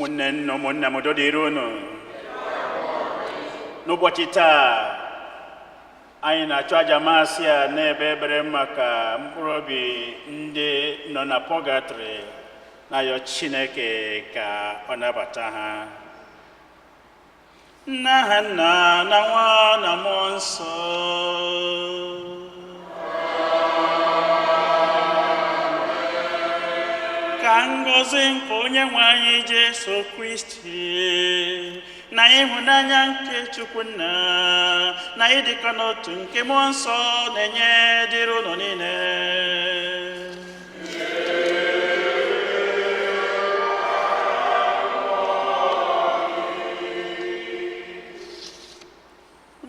Ụmụnne na ụmụnna m, udo dịrị unu. N'ụbọchị taa, anyị na-achụ aja Mass a na-ekpe ekpere maka mkpụrụ obi ndị nọ na pọgatrị, na-ayọ Chineke ka ọ nabata ha. N'aha Nna na Nwa na Mmụọ Nsọ. Ka ngọzi nke Onye nwe anyị Jesu Kristi na ịhụnanya nke Chukwu Nna na ịdịkọ n'otu nke Mmụọ Nsọ na-enye dịrị unu niile.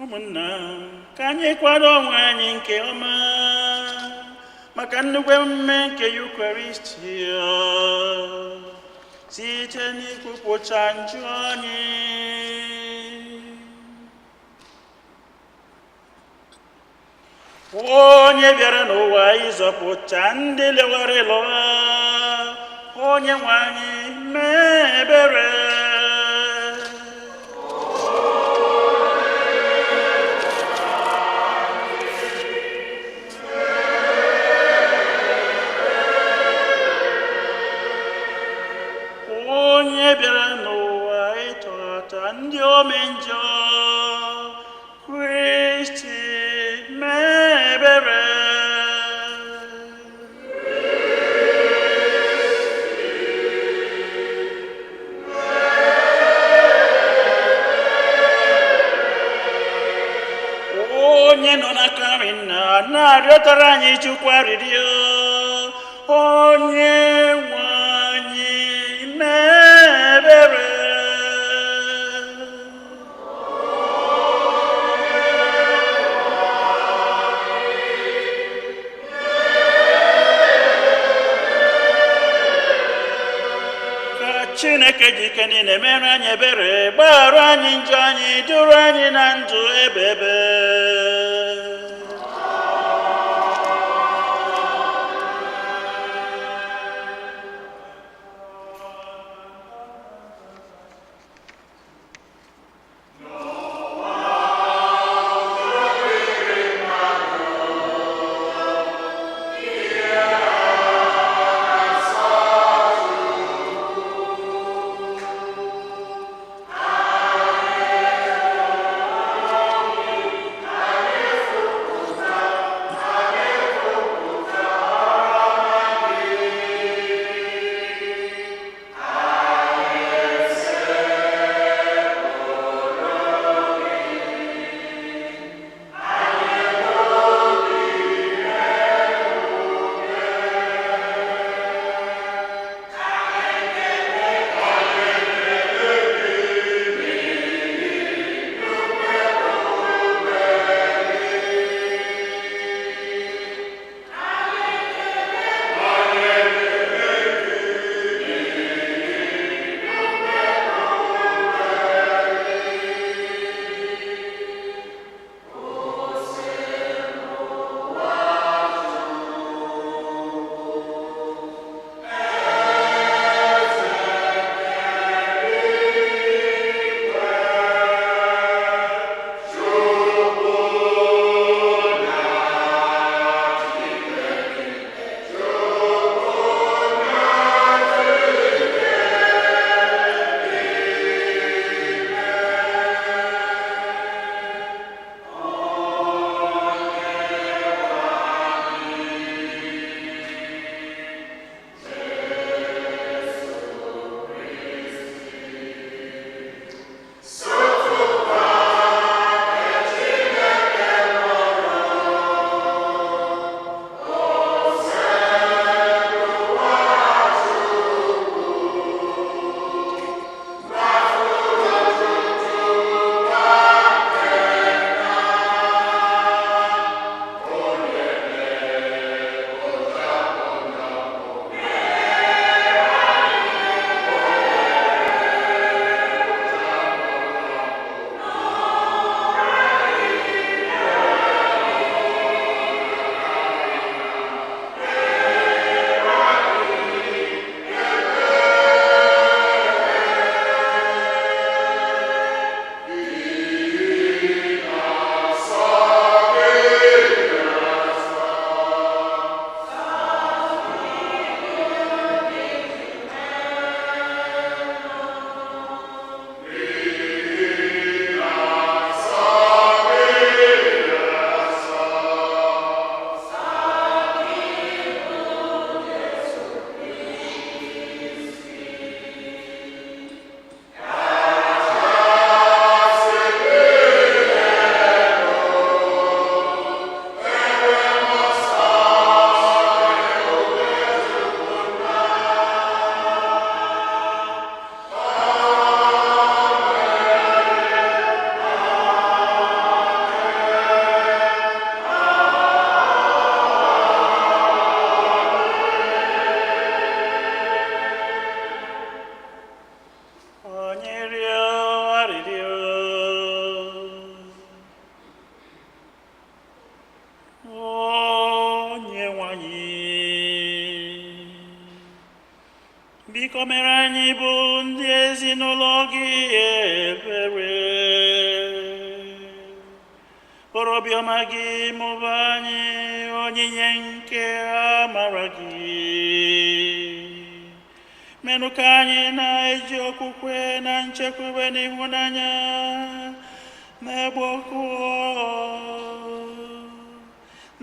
Ụmụnna, ka anyị kwado onwe anyị nke ọma maka nnukwu emume nke Eucharistia site n'ikwupụta njọ anyị. Onye bịara n'ụwa ịzọpụta ndị lewara ịlọgha, Onye nwe anyị, mee ebere. Onye bịara n'ụwa ịtọghata ndị ome njọ, Kristi, mee ebere. Onye nọ n'aka nri Nna na-arịọtara anyị Chukwu arịrịọ, Onye nwe anyị, mee ebere. Ka Chineke ji ike niile mere anyị ebere, gbaghara anyị njọ anyị, duru anyị na ndụ ebebe. Biko mere anyị bụ ndị ezinụlọ gị ebere. Kpọrọ obiọma gị mụba anyị onyinye nke amara gị. Menụ ka anyị na-eji okwukwe na nchekwube na ịhụnanya na-egboku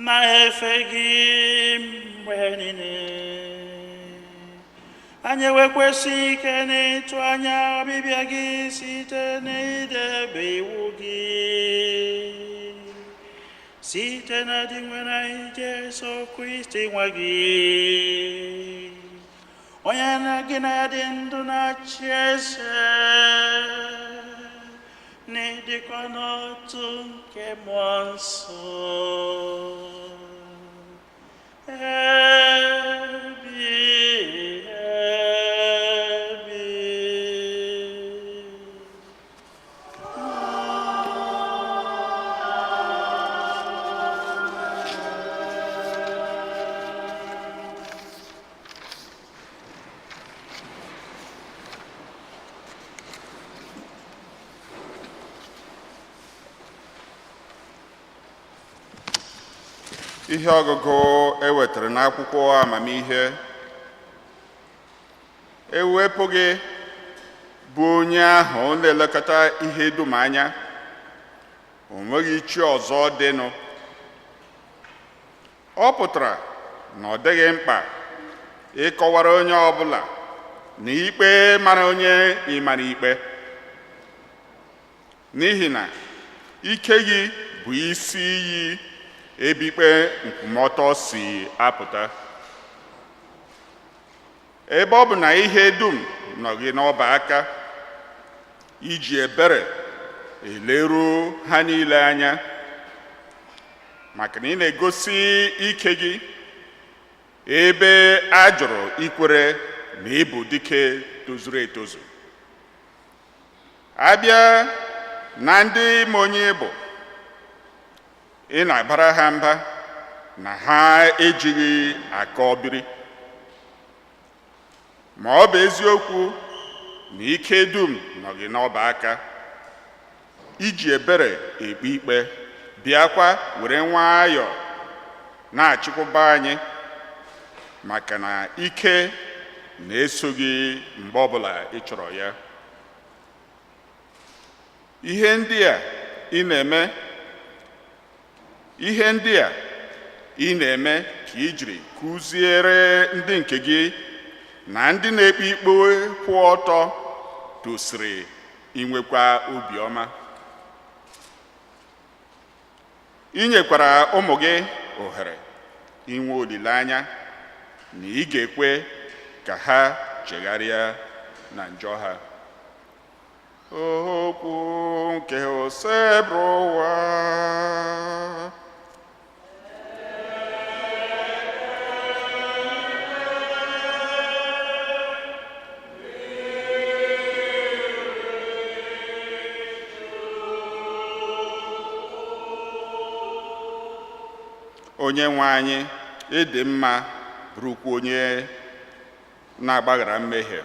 na-efe gị mgbe niile. Anyị ewekwesị ike n'ịtụ anya ọbịbịa gị site n'idebe iwu gị. Site na Dinwenụ anyị Jesu Kristi nwa gị, onye na gị na ya dị ndụ na-achị eze n'ịdịkọ n'otu nke Mmụọ Nsọ, ebi ebi. Ihe ọgụgụ e wetara n'akwụkwọ Amamihe. Ewepụ gị bụ onye ahụ na-elekọta ihe dum anya, o nweghị chi ọzọ dịnụ. Ọ pụtara na ọ dịghị mkpa ịkọwara onye ọbụla na ikpe mara onye ịmara ikpe, n'ihi na ike gị bụ isi iyi ebe ikpe nkwụmọtọ si apụta. Ebe ọ bụ na ihe dum nọ gị n'ọba aka, iji ebere eleru ha niile anya, maka na ị na-egosi ike gị ebe a jụrụ ikwere na ịbụ dike tozuru etozu. Abịa na ndị ma onye bụ, ị na-abara ha mba na ha ejighị aka ọbiri. Ma ọ bụ eziokwu na ike dum nọ gị n'ọba aka, iji ebere ekpe ikpe, bịakwa were nwayọọ na-achịkwaba anyị, maka na ike na-eso gị mgbe ọbụla ị chọrọ ya. Ihe ndị a ị na-eme, ihe ndị a ị na-eme ka ị jiri kụziere ndị nke gị na ndị na-ekpe ikpe kwụ ọtọ tosiri inwekwa obiọma. Ị nyekwara ụmụ gị ohere inwe olileanya na ị ga-ekwe ka ha chegharịa na njọ ha. Okwu nke Osebụrụwa. Onye nwe anyị, ịdị mma, bụrụkwa onye na-agbaghara mmehie.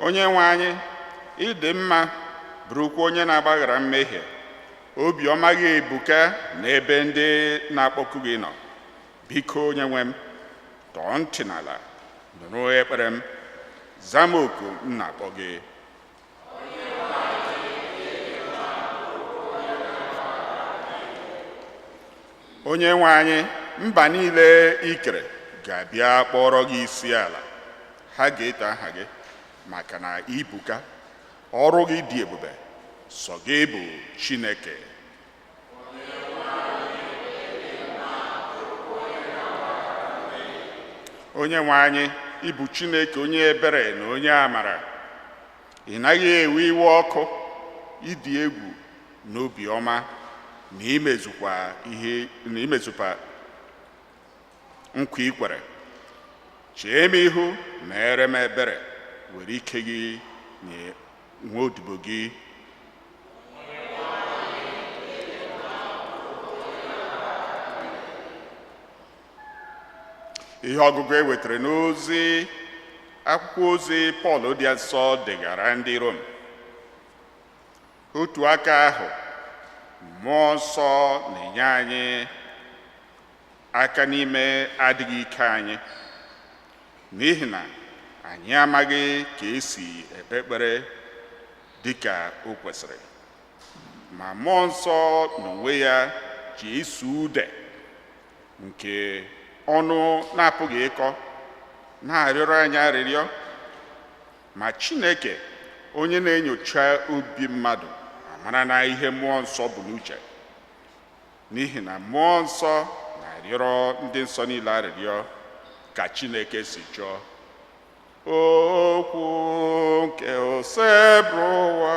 Onye nwe anyị, ịdị mma, bụrụkwa onye na-agbaghara mmehie. Obiọma gị ebuka n'ebe ndị na-akpọku gị nọ. Biko, onye nwe m, tọọ ntị n'ala nụrụ ekpere m, zaa m oku m na-akpọ gị. Onye nwe anyị, mba niile i kere ga-abịa kpọrọ gị isi ala. Ha ga-eto aha gị maka na ibuka ọrụ gị dị ebube, sọ gị bụ Chineke. Onye nwe anyị, ịbụ Chineke onye ebere na onye amara. Ị naghị ewe iwe ọkụ, ịdị egwu na obiọma na imezukwa ihe na imezukwa nkwa i kwere. Chee m ihu, meere m ebere, were ike gị nye nwa odibo gị. Ihe ọgụgụ e wetara n'ozi akwụkwọ ozi Pọl dị nsọ degara ndị Rom. Otu aka ahụ, Mmụọ Nsọ na-enye anyị aka n'ime adịghị ike anyị, n'ihi na anyị amaghị ka esi ekpe ekpere dị ka o kwesịrị, ma Mmụọ Nsọ n'onwe ya ji ịsụ ude nke ọnụ na-apụghị ịkọ na-arịọrọ anyị arịrịọ. Ma Chineke, onye na-enyocha obi mmadụ, amara na ihe Mmụọ Nsọ bụ n'uche, n'ihi na Mmụọ Nsọ na-arịọrọ ndị nsọ niile arịrịọ ka Chineke si chọọ. Okwu nke Osebụrụwa.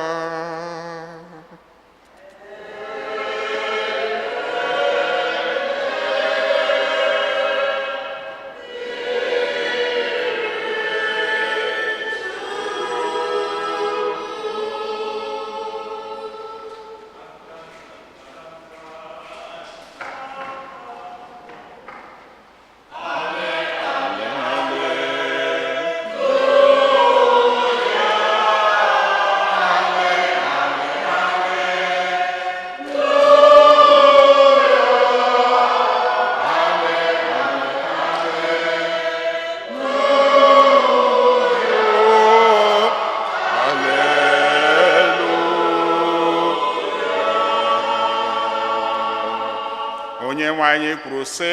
Onye nwe anyị kwuru sị,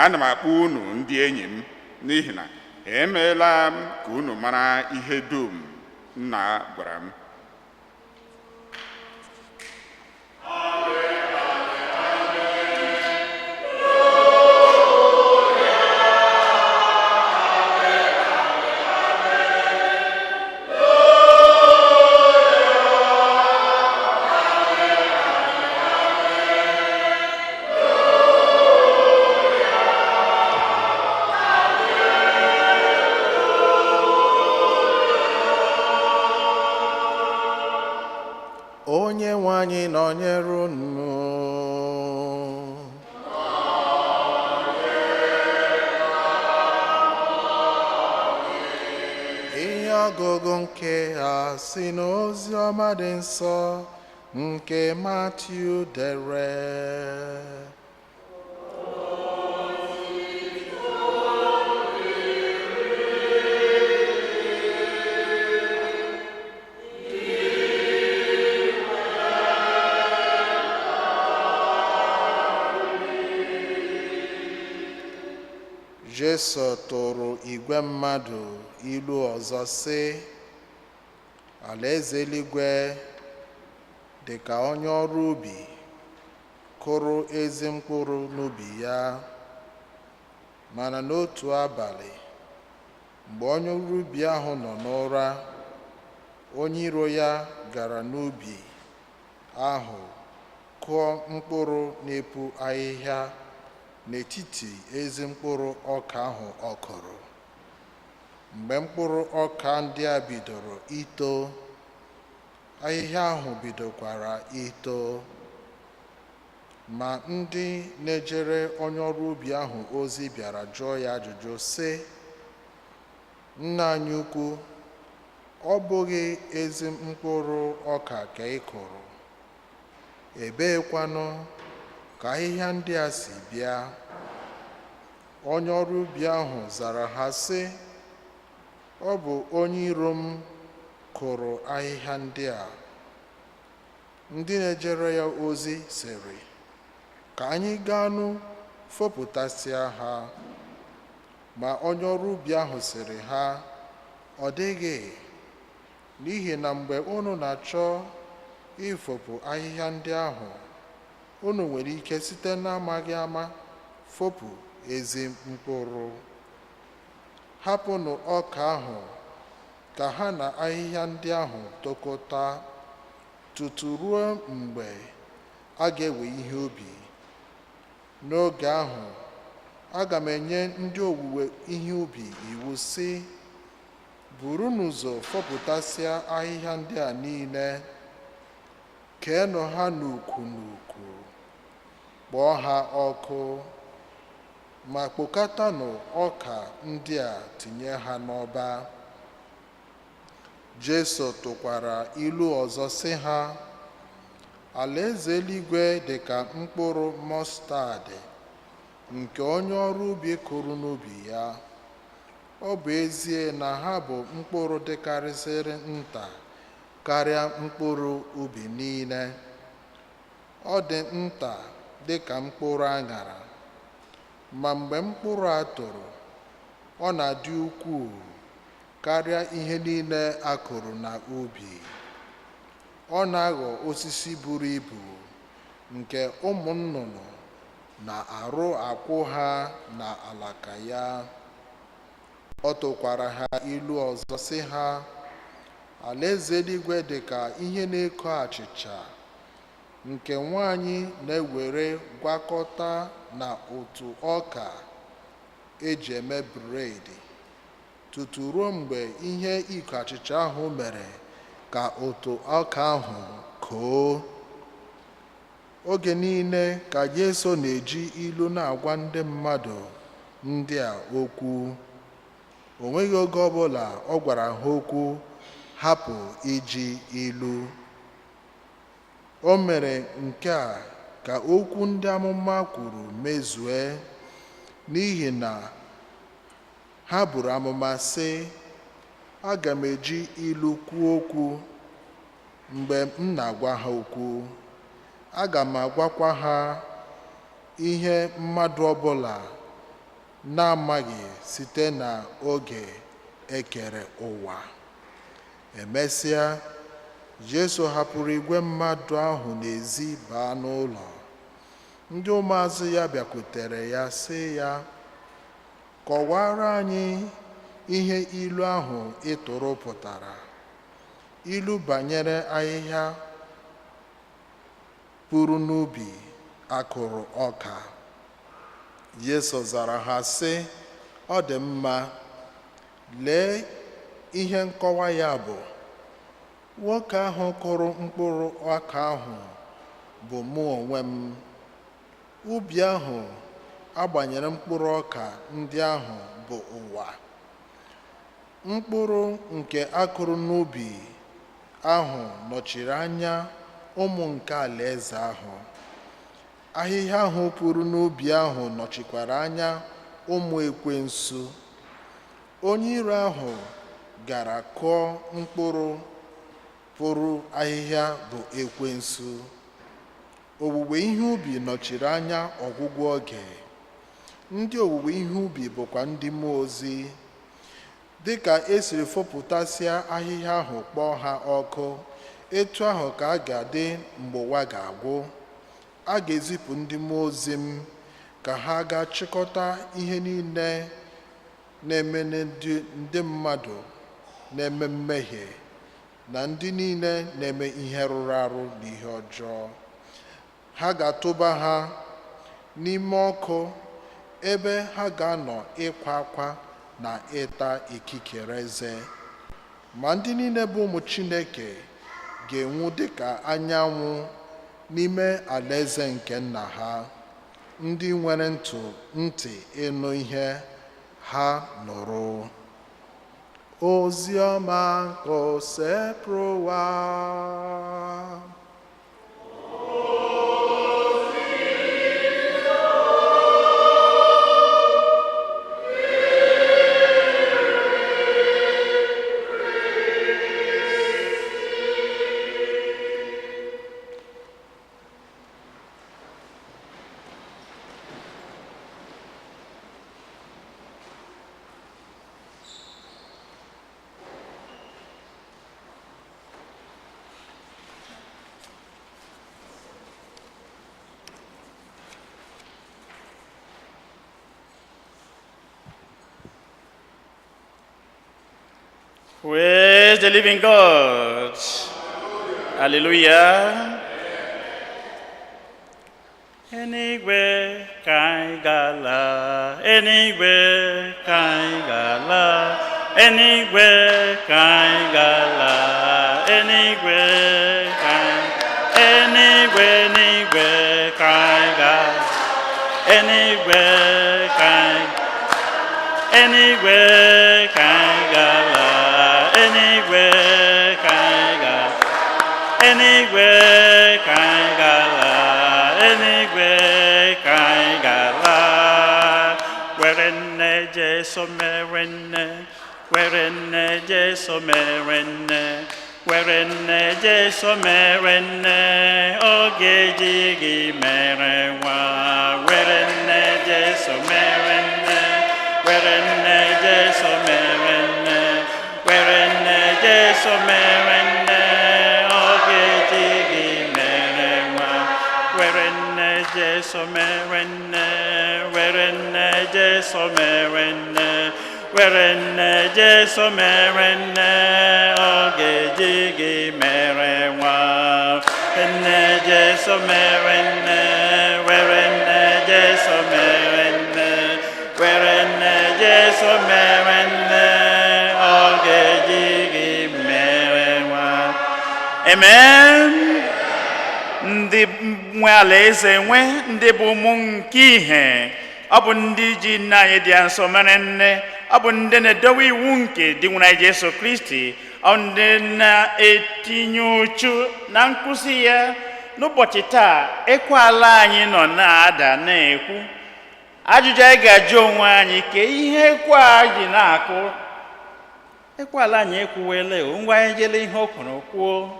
ana m akpọ unu ndị enyi m, n'ihi na emeela m ka unu mara ihe dum nna gwara m. Onye nwe anyị nọnyere unu. Ihe ọgụgụ nke a si n'ozi ọma dị nsọ nke Matiu dere. Jesu tụrụ igwe mmadụ ilu ọzọ sị, Alaeze eluigwe dị ka onye ọrụ ubi kụrụ ezi mkpụrụ n'ubi ya. Mana n'otu abalị, mgbe onye ọrụ ubi ahụ nọ n'ụra, onye iro ya gara n'ubi ahụ kụọ mkpụrụ na-epu ahịhịa n'etiti ezi mkpụrụ ọka ahụ ọ kụrụ. Mgbe mkpụrụ ọka ndị a bidoro ito, ahịhịa ahụ bidokwara ito. Ma ndị na-ejere onye ọrụ ubi ahụ ozi bịara jụọ ya ajụjụ sị, Nna anyị ukwu, ọ bụghị ezi mkpụrụ ọka ka ị kụrụ? Ebeekwanụ ka ahịhịa ndị a si bịa? Onye ọrụ ubi ahụ zara ha sị, Ọ bụ onye iro m kụrụ ahịhịa ndị a. Ndị na-ejere ya ozi sịrị, Ka anyị gaanụ fopụtasịa ha. Ma onye ọrụ ubi ahụ sịrị ha, Ọ dịghị, n'ihi na mgbe unu na-achọ ifopụ ahịhịa ndị ahụ, unu nwere ike site n'amaghị ama fopụ ezi mkpụrụ. Hapụnụ ọka ahụ ka ha na ahịhịa ndị ahụ tokọta tutu ruo mgbe a ga-ewe ihe ubi. N'oge ahụ, aga m enye ndị owuwe ihe ubi iwu sị, burunu ụzọ fopụtasịa ahịhịa ndị a niile, keenụ ha n'ukwu n'ukwu, kpọọ ha ọkụ, Ma kpokọtanụ ọka ndị a tinye ha n'ọba. Jesu tụkwara ilu ọzọ sị ha, Alaeze eluigwe dị ka mkpụrụ mọstaadị nke onye ọrụ ubi kụrụ n'ubi ya. Ọ bụ ezie na ha bụ mkpụrụ dịkarịsịrị nta karịa mkpụrụ ubi niile. Ọ dị nta dị ka mkpụrụ aṅara, ma mgbe mkpụrụ a toro, ọ na-adị ukwuu karịa ihe niile a kụrụ n'ubi. Ọ na-aghọ osisi buru ibu nke ụmụ nnụnụ na-arụ akwụ ha n'alaka ya. Ọ tụkwara ha ilu ọzọ sị ha, Alaeze eluigwe dị ka ihe na-eko achịcha nke nwanyị na-ewere gwakọta na ụtụ ọka eji eme bredị, tutu ruo mgbe ihe iko achịcha ahụ mere ka ụtụ ọka ahụ koo. Oge niile ka Jesu na-eji ilu na-agwa ndị mmadụ ndị a okwu. O nweghị oge ọbụla ọ gwara ha okwu hapụ iji ilu. O mere nke a ka okwu ndị amụma kwuru mezue, n'ihi na ha buru amụma sị, aga m eji ilu kwuo okwu mgbe m na-agwa ha okwu. Aga m agwakwa ha ihe mmadụ ọbụla na-amaghị site n'oge e kere ụwa. Emesịa, Jesu hapụrụ igwe mmadụ ahụ n'ezi baa n'ụlọ. Ndị ụmụazụ ya bịakwutere ya sị ya, kọwara anyị ihe ilu ahụ ị tụrụ pụtara. Ilu banyere ahịhịa puru n'ubi akụrụ ọka. Jesu zara ha sị, ọ dị mma, lee ihe nkọwa ya bụ. Nwoke ahụ kụrụ mkpụrụ ọka ahụ bụ mụ onwe m. Ubi ahụ agbanyere mkpụrụ ọka ndị ahụ bụ ụwa. Mkpụrụ nke akụrụ n'ubi ahụ nọchiri anya ụmụ nke alaeze ahụ. Ahịhịa ahụ puru n'ubi ahụ nọchikwara anya ụmụ ekwensu. Onye iro ahụ gara kụọ mkpụrụ pụrụ ahịhịa bụ ekwensu. Owuwe ihe ubi nọchiri anya ọgwụgwụ oge. Ndị owuwe ihe ubi bụkwa ndị mmụọ ozi. Dịka esiri fopụtasịa ahịhịa ahụ kpọọ ha ọkụ, etu ahụ ka a ga-adị mgbe ụwa ga-agwụ. A ga-ezipụ ndị mmụọ ozi m ka ha gaa chịkọta ihe niile na-eme ndị mmadụ na-eme mmehie na ndị niile na-eme ihe rụrụ arụ na ihe ọjọọ. Ha ga-atụba ha n'ime ọkụ ebe ha ga-anọ ịkwa akwa na ịta ikikere eze. Ma ndị niile bụ ụmụ Chineke ga-enwu dịka anyanwụ n'ime alaeze nke nna ha. Ndị nwere ntị ịnụ ihe ha nụrụ. Ozi ọma nke Osebụrụwa. Praise the living God. Hallelujah. Eluigwe ka anyị ga-ala, eluigwe ka anyị ga-ala, eluigwe ka anyị ga-ala, eluigwe ka anyị, eluigwe, eluigwe ka anyị ga-ala, eluigwe. ka anyị, enigwe ka anyị gala, enigwe ka anyị gala, enigwe ka anyị gala, enigwe ka anyị gala. Were nne Jesu mere nne, were nne Jesu mere nne, were nne Jesu mere nne, oge ji gị mere nwa. Were nne Jesu mere nne, were nne Jesu mere nne, were nne Jesu mere nne, oge ji gị mere nwa. Were nne Jesu mere nne, were nne Jesu mere nne, were nne Jesu mere nne, oge ji gị mere nwa. Nne Jesu mere nne, were nne Jesu mere nne, were nne Jesu mere nne, oge ji gị mere nwa. Amen. Ndị nwe alaeze nwe, ndị bụ ụmụ nke ihe, ọ bụ ndị ji nne anyị dị nsọ mere nne, ọ bụ ndị na-edowe iwu nke dị nwere anyị Jesu Kristi, ọ ndị na-etinye uchu na nkụzi ya. N'ụbọchị taa, ekwe ala anyị nọ na-ada na-ekwu. Ajụjụ anyị ga-ajụ onwe anyị: ka ihe ekwe a ji na-akụ? Ekwe ala anyị ekwuwele o, ngwa anyị jele ihe o kwuru kwuo.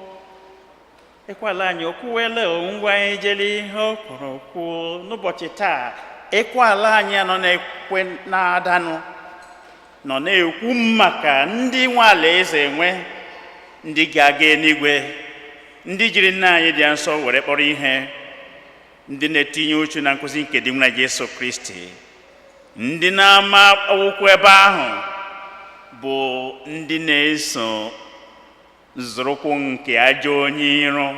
Ekwe ala anyị okwuwele o, ngwa anyị jele ihe o kwuru kwuo. N'ụbọchị taa, ekwe ala anyị anọ na-ekwe na-adanụ nọ na-ekwu maka ndị nwe alaeze enwe, ndị ga-aga eluigwe, ndị jiri nna anyị dị nsọ were kpọrọ ihe, ndị na-etinye uchu na nkụzi nke dị nwere Jesu Kristi, ndị na-ama ụkwụ ebe ahụ bụ ndị na-eso nzọụkwụ nke ajọ onye iro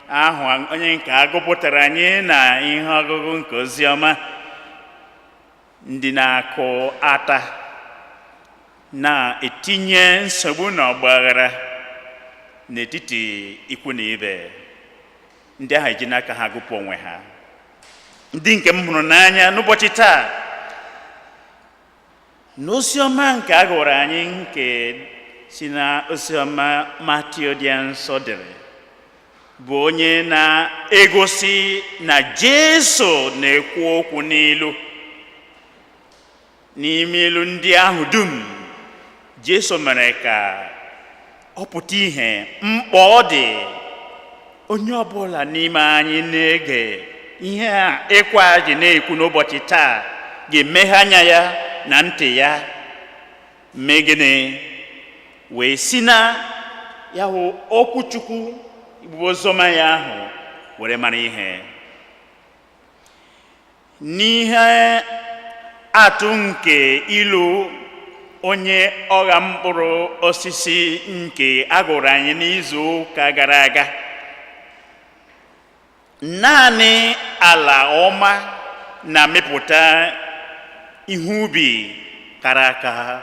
ahụ, onye nke agụpụtara anyị na ihe ọgụgụ nke oziọma, ndị na-akụ ata, na-etinye nsogbu na ọgbaghara n'etiti ikwu na ibe. Ndị ahụ eji n'aka ha gụpụ onwe ha. Ndị nke m hụrụ n'anya, n'ụbọchị taa, n'oziọma nke a gụrụ anyị, nke si na oziọma Matiu dị nsọ dere, bụ onye na-egosi na Jesu na-ekwu okwu n'ilu. N'ime ilu ndị ahụ dum, Jesu mere ka ọ pụta ìhè mkpa ọ dị onye ọbụla n'ime anyị na-ege ihe a ịkwa ji na-ekwu n'ụbọchị taa ga-emeghe anya ya na ntị ya, mee gịnị, wee si na ya hụ okwu Chukwu bụ oziọma ya ahụ were mara ihe. N'ihe atụ nke ilu onye ọgha mkpụrụ osisi nke a gụrụ anyị n'izu ụka gara aga, naanị ala ọma na-amịpụta ihe ubi kara aka,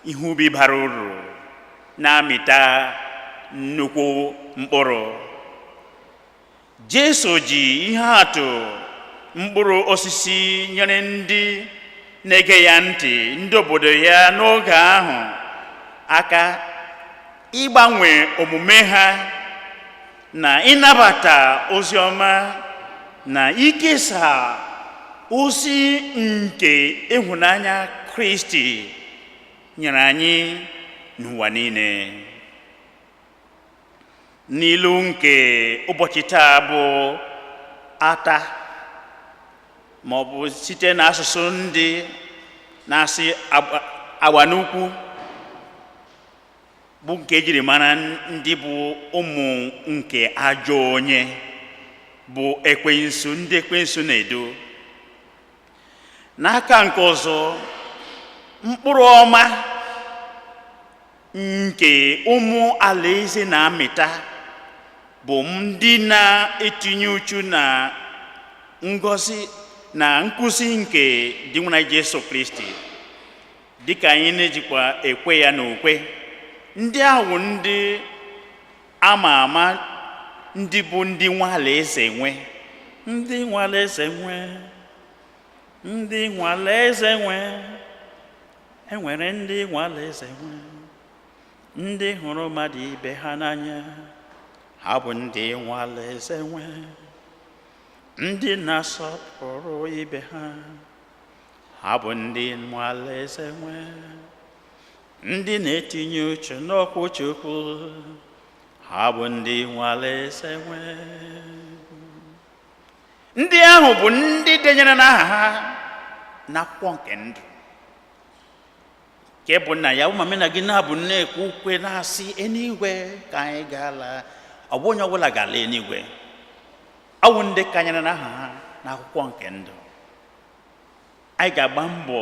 ihe ubi bara uru, na-amịta nnukwu mkpụrụ. Jesu ji ihe atụ mkpụrụ osisi nyere ndị na-ege ya ntị, ndị obodo ya n'oge ahụ, aka ịgbanwe omume ha na ịnabata ozi ọma na ikesa ozi nke ịhụnanya Kristi nyere anyị n'ụwa niile. N'ilu nke ụbọchị taa bụ ata, ma ọ bụ site n'asụsụ ndị na-asị agba n'ukwu, bụ nke ejiri mara ndị bụ ụmụ nke ajọ onye bụ ekwensu, ndị ekwensu na-edo. N'aka nke ọzọ, mkpụrụ ọma nke ụmụ alaeze na-amịta bụ ndị na-etinye uchu na ngọzi na nkụzi nke dị nwa Jesu Kristi, dịka anyị na-ejikwa ekwe ya n'okwe. Ndị ahụ ndị ama ama, ndị bụ ndị nwe alaeze nwe, ndị nwe alaeze nwe. Ndị nwe alaeze nwe, enwere ndị nwe alaeze nwe, ndị hụrụ mmadụ ibe ha n'anya, ha bụ ndị nwe alaeze nwe, ndị na-asọpụrụ ibe ha, ha bụ ndị nwe alaeze nwe, ndị na-etinye uche n'okwu Chukwu, ha bụ ndị nwe alaeze nwe. Ndị ahụ bụ ndị denyere n'aha ha n'akwụkwọ nke ndụ, nke bụ na ya ma na gị na-abụ na-ekwe ukwe na-asị eluigwe ka anyị ga-ala. Ọ bụ onye ọbụla ga-ala eluigwe. Ọ bụ ndị kanyere n'aha ha n'akwụkwọ nke ndụ. Anyị ga-agba mbọ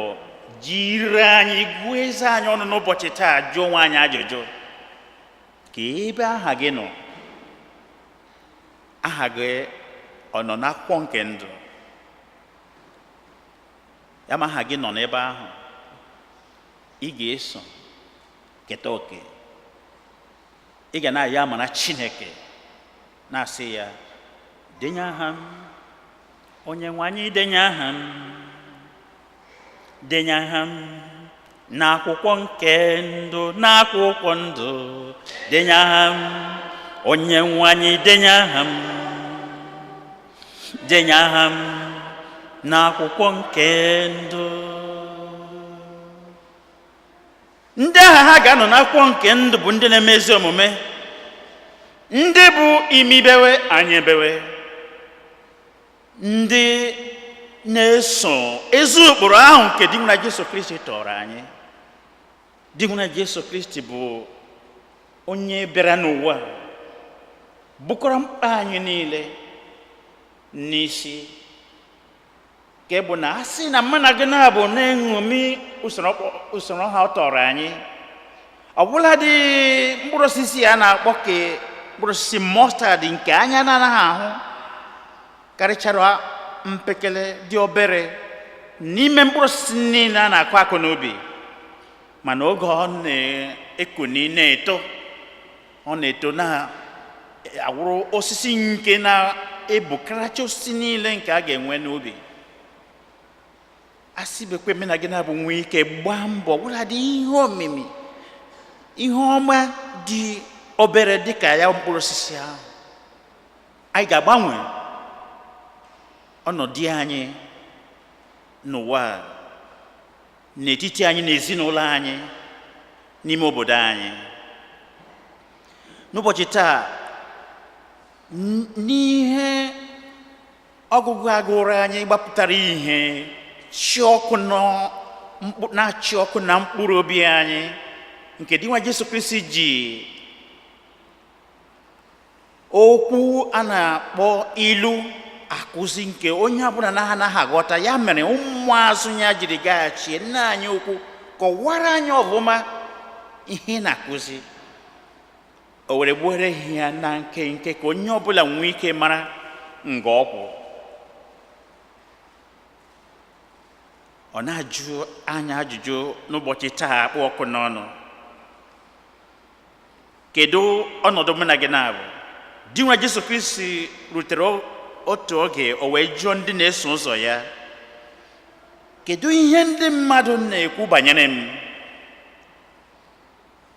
jiri anyị gụọ eze anyị ọnụ n'ụbọchị taa, jụọ onwe anyị ajụjụ ka ebe aha gị nọ. Aha gị ọ nọ n'akwụkwọ nke ndụ? Ya ma aha gị nọ n'ebe ahụ, ị ga-eso keta oke. Ị ga na-ayọ amara Chineke, na-asị ya, "Denye aha m, onye nwe anyị, denye aha m, denye aha m n'akwụkwọ nke ndụ, n'akwụkwọ ndụ. Denye aha m, onye nwe anyị, denye aha m, denye aha m n'akwụkwọ nke ndụ." Ndị aha ha ga-anọ n'akwụkwọ nke ndụ bụ ndị na-eme ezi omume, ndị bụ imibewe anyị ebewe, ndị na-eso ezi ụkpụrụ ahụ nke di na Jesu Kristi tọrọ anyị. Di na Jesu Kristi bụ onye bịara n'ụwa bukọrọ mkpa anyị niile n'isi, nke bụ na a sị na mụ na gị na-abụ na-eṅomi usoro ha ọ tọrọ anyị. Ọbụladị mkpụrụ osisi a na-akpọ ke mkpụrụ osisi mustard, nke anya na-anaghị ahụ, karịchara mpekele dị obere n'ime mkpụrụ osisi niile a na-akụ akụ n'ubi, mana oge ọ na-ekuni na-eto, ọ na-eto na-awụrụ osisi nke na-ebukaracha osisi niile nke a ga-enwe n'ubi. A sị bekwe mena gị na-abụ nwee ike gbaa mbọ gwụladị ihe omimi, ihe ọma dị obere dịka ya mkpụrụ osisi ahụ, anyị ga-agbanwe ọnọdụ anyị n'ụwa a, n'etiti anyị na ezinụlọ anyị, n'ime obodo anyị. N'ụbọchị taa, n'ihe ọgụgụ agụrụ anyị gbapụtara ihe chi ọkụ na-achị ọkụ na mkpụrụ obi anyị, nke di nwa Jesu Kristi ji okwu a na-akpọ ilu akụzi, nke onye ọbụla na anaghị aghọta ya, mere ụmụazụ ya jiri gaghachie, "Nna anyị ukwu, kọwara anyị ọfụma ihe na-akụzi." O were gbuore ya na nkenke ka onye ọbụla nwee ike mara nga ọkwụ. Ọ na-ajụ anyị ajụjụ n'ụbọchị taa akpụ ọkụ n'ọnụ: kedu ọnọdụ mụ na gị na-abụ? Di nwa Jesu Kristi rutere otu oge, o wee jụọ ndị na-eso ụzọ ya, "Kedu ihe ndị mmadụ na-ekwu banyere m?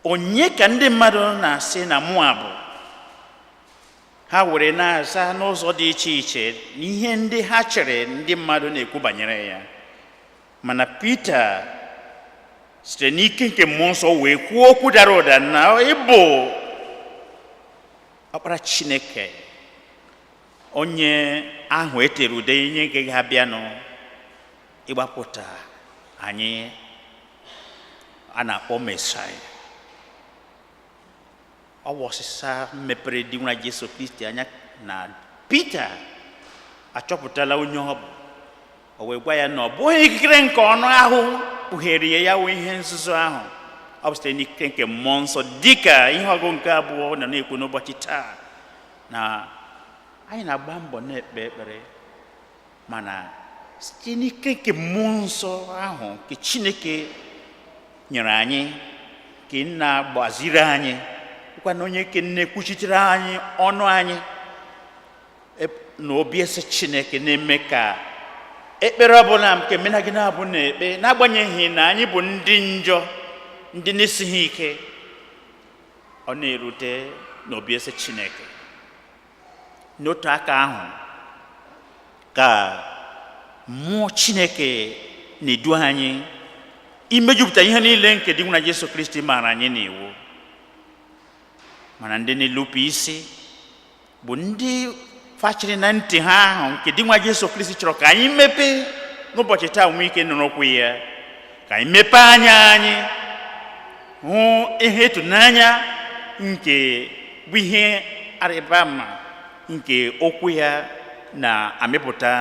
Onye ka ndị mmadụ na-asị na mụ bụ?" Ha were na-aza n'ụzọ dị iche iche n'ihe ndị ha chere ndị mmadụ na-ekwu banyere ya. Mana Pita site n'ike nke mmụọ nsọ wee kwuo okwu dara ụda na ịbụ ọkpara Chineke, onye ahụ etere ude nye nke ga-abịanụ ịgbapụta anyị, a na-akpọ Mesaya. Ọ bụ ọsịsa mepere di nwa Jesu Kristi anya na Pita achọpụtala onye ọ bụ. O wee gwa ya na ọ bụghị ikikere nke ọnụ ahụ kpughere ya, ya wụ ihe nzuzo ahụ, ọ bụ site n'ike nke mmụọ nsọ, dịka ihe ọgụ nke abụọ nọ na-ekwu n'ụbọchị taa, na anyị na-agba mbọ na-ekpe ekpere, mana site n'ike nke mmụọ nsọ ahụ nke Chineke nyere anyị, ka na-agbaziri anyị, bụkwa na onye ke na-ekwuchitere anyị ọnụ anyị na obi ese Chineke, na-eme ka Ekpere ọbụla nke mena gị na-abụ na-ekpe, n'agbanyeghị na anyị bụ ndị njọ, ndị na-esighị ike, ọ na-erute n'obi eze Chineke. N'otu aka ahụ ka mmụọ Chineke na-edu anyị imejupụta ihe niile nke dị na Jesu Kristi maara anyị n'iwu. Mana ndị na-elupụ isi bụ ndị fachiri na ntị ha ahụ nke dị nwa Jesu Kristi chọrọ ka anyị mepee n'ụbọchị taa, nwee ike nụrụ okwu ya, ka anyị mepee anya anyị hụ ihe ịtụnanya nke bụ ihe arịba ama nke okwu ya na-amịpụta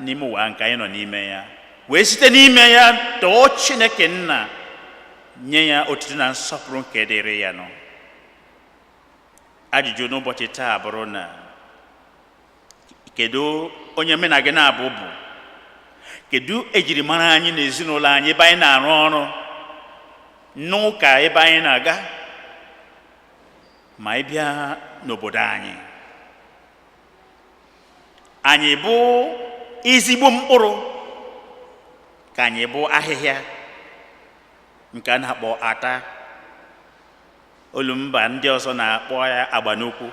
n'ime ụwa nke anyị nọ n'ime ya, wee site n'ime ya tọọ Chineke Nna, nye ya otuto na nsọpụrụ nke dịrị ya nọ. Ajụjụ n'ụbọchị taa bụrụ na kedu onye mena gị na-abụ bụ kedu ejirimara anyị na ezinụlọ anyị, ebe anyị na-arụ ọrụ, n'ụka ebe anyị na-aga, ma ị bịa n'obodo anyị, anyị bụ ezigbo mkpụrụ ka anyị bụ ahịhịa nke a na-akpọ ata, olu mba ndị ọzọ na-akpọ ya agba n'ukwu?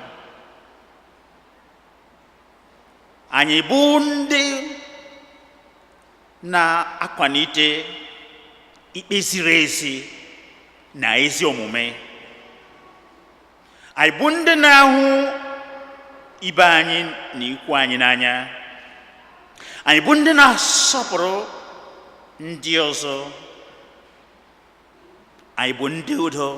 Anyị bụ ndị na-akwalite ikpe ziri ezi na ezi omume? Anyị bụ ndị na-ahụ ibe anyị na ikwu anyị n'anya? Anyị bụ ndị na-asọpụrụ ndị ọzọ? Anyị bụ ndị udo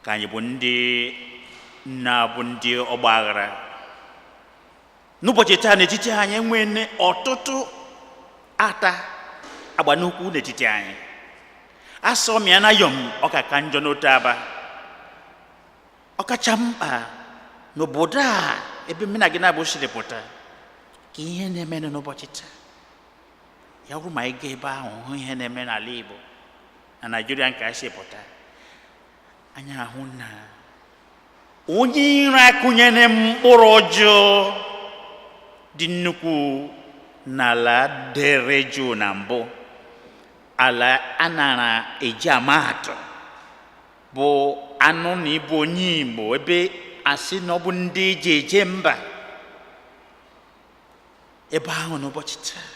ka anyị bụ ndị na-abụ ndị ọgba aghara? N'ụbọchị taa, n'etiti anyị enwene ọtụtụ ata agba n'ukwu n'etiti anyị. Asọmịa na yọm ọka ka njọ n'otu aba, ọkacha mkpa n'obodo a ebe mụ na gị na-abụ siri pụta, ka ihe na-eme n'ụbọchị taa ya bụrụ ma anyị gaa ebe ahụ hụ ihe na-eme n'ala Igbo na Naịjirịa nke a si pụta, anyị ahụ na onye iro akụnyere mkpụrụ ọjọọ dị nnukwu n'ala dere jụụ na mbụ, ala a nara eji ama atụ bụ anụ na ịbụ onye Igbo, ebe asị na ọ bụ ndị eji eje mba ebe ahụ. N'ụbọchị taa,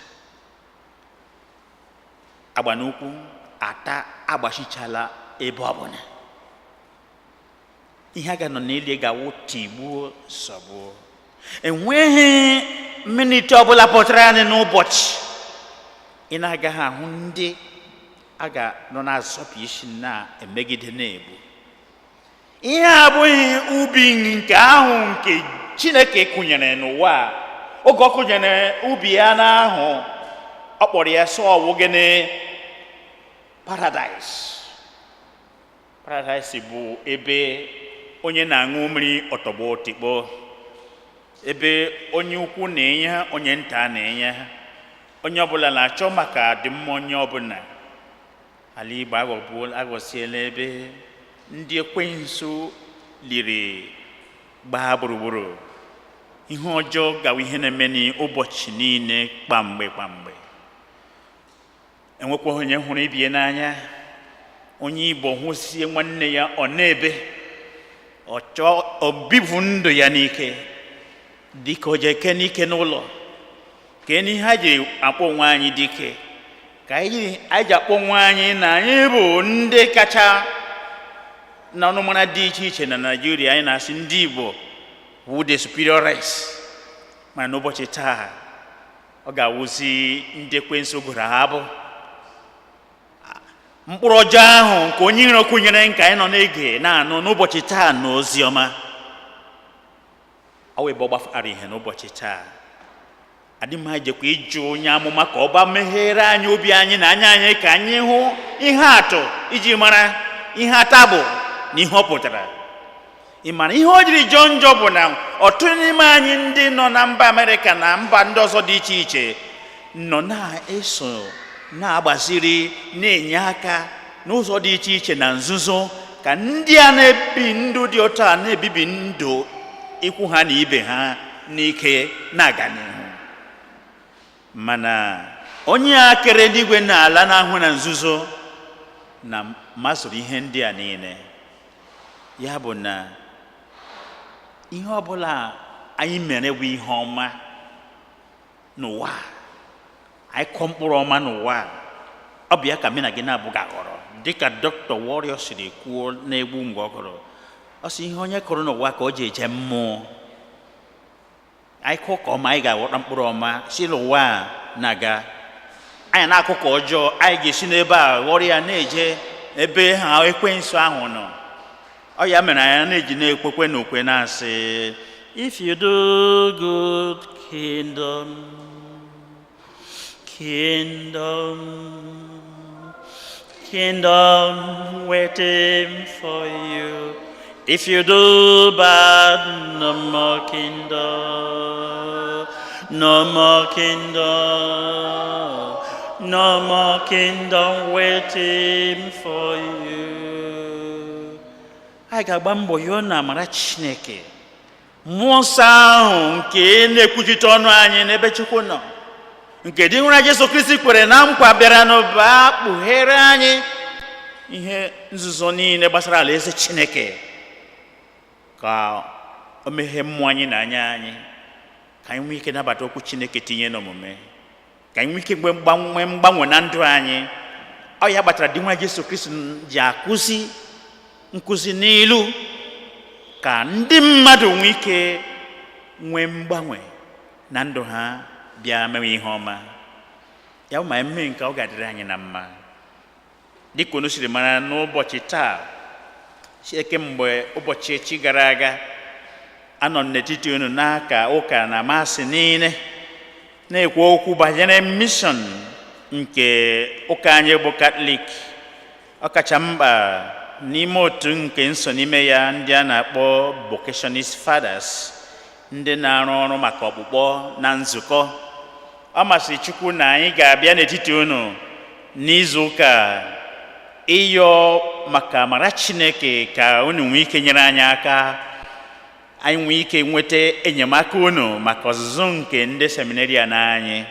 agba n'ukwu ata agbachichala ebe ọbụla. Ihe a ga-anọ n'elu ga-awụ tigbuo zọgbuo. Enweghị miniti ọbụla pụtara anyị n'ụbọchị ị na-agaghị ahụ ndị a ga-nọ na-azọpụ isi, na-emegide, na-egbu. Ihe a abụghị ubi nke ahụ nke Chineke kụnyere n'ụwa a. Oge ọ kụnyere ubi ya n'ahụ, ọ kpọrọ ya sọ ọwụ gịnị? Paradise. Paradise bụ ebe onye na-aṅụ mmiri ọtọgbọ tikpọ, ebe onye ukwu na-enye, onye nta na-enye, onye ọbụla na-achọ maka ọdịmma onye ọbụla. Ala Igbo aghọsiela ebe ndị ekwensu liri gbaa gburugburu. Ihe ọjọọ gawa ihe na-eme n'ụbọchị niile, kpamgbe kpamgbe. Enwekwaghị onye hụrụ ibie n'anya. Onye Igbo hụsie nwanne ya, ọ na-ebe ọ chọọ obibu ndụ ya n'ike, dịka o ji eke n'ike n'ụlọ ka n'ihe ha ji akpọ onwe anyị dike, ka anyị ji akpọ onwe anyị na anyị bụ ndị kacha na ọnụmara dị iche iche na Naịjirịa. Anyị na-asị ndị Igbo wụ the superior race, mana n'ụbọchị taa ọ ga-awụzi ndị ekwensu gụrụ ha bụ mkpụrụ ọjọọ ahụ nke onye iro kụnyere, nke anyị nọ na-ege na-anụ n'ụbọchị taa na ozi ọma. Ọ wee bụ gbafara ihe n'ụbọchị taa. Adị m jekwa ịjụ onye amụma ka ọ ba meghere anyị obi anyị na anya anyị ka anyị hụ ihe atụ iji mara ihe ata bụ na ihe ọ pụtara. Ị mara ihe o jiri jọọ njọ bụ na ọtụtụ n'ime anyị ndị nọ na mba Amerịka na mba ndị ọzọ dị iche iche nọ na-eso na-agbaziri, na-enye aka n'ụzọ dị iche iche na nzuzo ka ndị a na-ebi ndụ dị otu a na-ebibi ndụ. Ikwu ha na ibe ha n'ike na-aga n'ihu, mana onye a kere eluigwe na ala na-ahụ na nzuzo na masụrụ ihe ndị a niile. Ya bụ na ihe ọbụla anyị mere bụ ihe ọma n'ụwa a. Anyị kụọ mkpụrụ ọma n'ụwa a, ọ bụ ya ka mụ na gị na-abụ ga-aghọrọ. Dịka Dr. Warrior siri kwuo n'egwu mgbe ọ gụrụ, ọ sị ihe onye kụrụ n'ụwa ka o ji eje mmụọ. Anyị kụọ ka ọma, anyị ga-aghọta mkpụrụ ọma si n'ụwa a na-aga. Anyị na-akụ ka ọjọọ, anyị ga-esi n'ebe a ghọrọ ya na-eje ebe ha ekwensu ahụ nọ. Ọ ya mere anyị na-eji na-ekwekwe n'okwe na-asị, "If you do good, kingdom, kingdom, kingdom waiting for you. If you do bad, no more kingdom, no more kingdom, no more kingdom waiting for you." Anyị ga-agba mbọ yọọ na amara Chineke, Mmụọ Nsọ ahụ nke na-ekwuchite ọnụ anyị n'ebe Chukwu nọ, nke dị nwere Jesu Kristi kwere na nkwa bịara n'ụba kpughere anyị ihe nzuzo niile gbasara alaeze Chineke, ka o meghee mmụọ anyị na anya anyị, ka anyị nwee ike nabata okwu Chineke, tinye n'omume, ka anyị nwee ike nwee mgbanwe na ndụ anyị. Ọ ya kpatara dị nwa Jesu Kristi ji akụzi nkụzi n'ilu, ka ndị mmadụ nwee ike nwee mgbanwe na ndụ ha, bịa mewe ihe ọma ya. Ma eme nke ọ ga-adịrị anyị na mma. Dịka unu siri mara, n'ụbọchị taa, Chineke, mgbe ụbọchị echi gara aga, anọ m n'etiti unu n'aka ụka na Mass niile na-ekwu okwu banyere mission nke ụka anyị bụ Katọlik, ọkacha mkpa n'ime otu nke nso n'ime ya, ndị a na-akpọ Vocationist Fathers, ndị na-arụ ọrụ maka ọkpụkpọ na nzukọ. Ọ masịrị Chukwu na anyị ga-abịa n'etiti unu n'izu ụka ịyọ maka amara Chineke, ka unu nwee ike nyere anyị aka, anyị nwee ike nweta enyemaka unu maka ọzụzụ nke ndị seminarian anyị,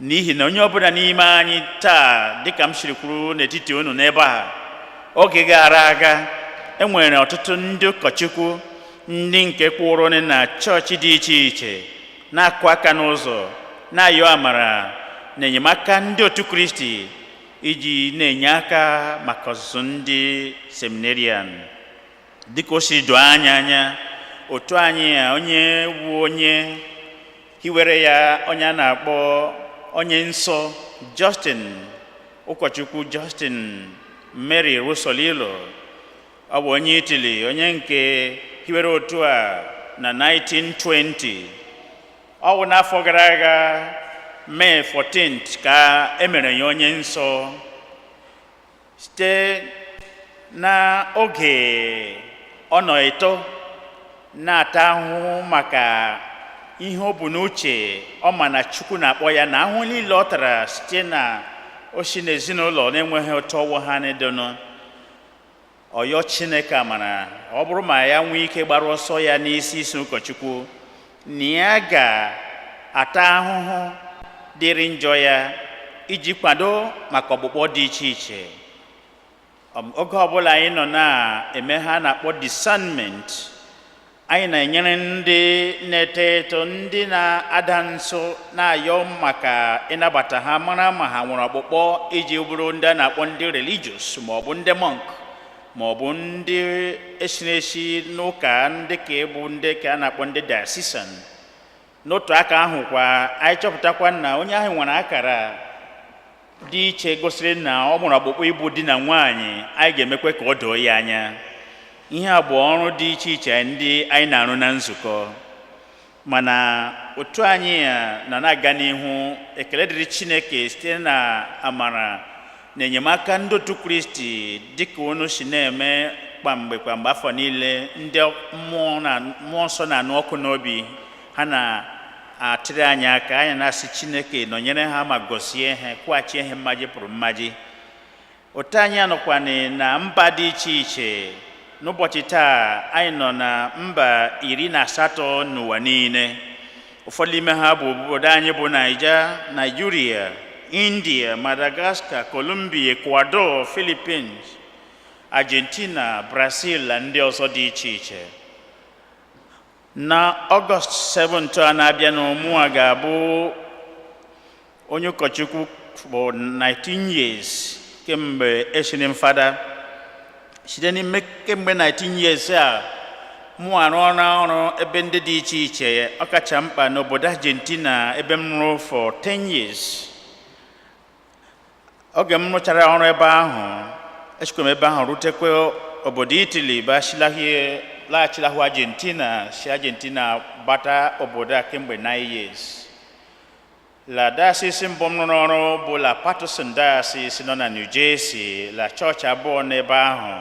n'ihi na onye ọbụla n'ime anyị taa, dịka m siri kwuru n'etiti unu n'ebe a oge gara aga, enwere ọtụtụ ndị ụkọchukwu, ndị nke kwụrụ na chọọchị dị iche iche na-akụ aka n'ụzọ, na-ayọ amara na enyemaka ndị otu Kristi iji na-enye aka maka ọzụzụ ndị seminarian. Dịka o si doo anya anya, otu anyị a, onye wu onye hiwere ya, onye a na-akpọ onye nsọ Justin, ụkọchukwu Justin Mary Rusolilo, ọ bụ onye Italy, onye nke hiwere otu a na 1920. Ọ bụ n'afọ gara aga, May 14th, ka e mere ya onye nsọ. Site n'oge ọ nọ eto na-ata ahụhụ maka ihe o bu n'uche, ọ ma na Chukwu na-akpọ ya, na ahụhụ niile ọ tara site na o si n'ezinụlọ na-enweghị ụtọ ọwụ ha na-edonụ ọyọ Chineke amara, ọ bụrụ ma ya nwee ike gbara ọsọ ya n'isi isi ụkọchukwu, na ya ga-ata ahụhụ dịrị njọ ya iji kwado maka ọkpụkpọ dị iche iche. Oge ọbụla anyị nọ na-eme ha na-akpọ discernment, anyị na-enyere ndị na-eto eto, ndị na-ada nso, na-ayọ maka ịnabata ha, mara ma ha nwere ọkpụkpọ iji bụrụ ndị a na-akpọ ndị religious, ma ọ bụ ndị monk, ma ọ bụ ndị esiri esi n'ụka, ndị ka ịbụ ndị ka a na-akpọ ndị diocesan. N'otu aka ahụ kwa, anyị chọpụtakwa na onye ahụ nwere akara dị iche gosiri na ọ nwere ọkpụkpọ ịbụ di na nwaanyị, anyị ga-emekwe ka ọ doo ya anya. Ihe a bụ ọrụ dị iche iche ndị anyị na-arụ na nzukọ. Mana otu anyị a na na-aga n'ihu, ekele dịrị Chineke, site na amara na enyemaka ndị otu Kristi, dịka unu si na-eme kwamgbe kwamgbe afọ niile, ndị mmụọ na Mmụọ Nsọ na-anụ ọkụ n'obi ha na-atịrị anyị aka. Anyị na-asị Chineke nọnyere ha ma gọzie ha, kwụghachi ha mmaji pụrụ mmaji. Otu anyị anọkwanị na mba dị iche iche. N'ụbọchị taa, anyị nọ na mba 18 n'ụwa niile. Ụfọdụ n'ime ha bụ obodo anyị bụ Naija, Nigeria, India, Madagascar, Colombia, Ecuador, Philippines, Argentina, Brazil na ndị ọzọ dị iche iche. Na Ọgọst 7 a na-abịa n'ụmụ ga-abụ onye ụkọchukwu for 19 years kemgbe echiri m fada. Site n'ime kemgbe 19 years a, mụ arụ ọrụ ebe ndị dị iche iche, ọkacha mkpa n'obodo Argentina, ebe m rụrụ for 10 years. Oge m rụchara ọrụ ebe ahụ, echekwa m ebe ahụ rutekwa obodo Italy, bụ laghachilahụ Argentina, si Argentina bata obodo a kemgbe 9 years. La diocese mbụ m rụrụ ọrụ bụ la Paterson Diocese nọ na New Jersey, la chọọchị abụọ n'ebe ahụ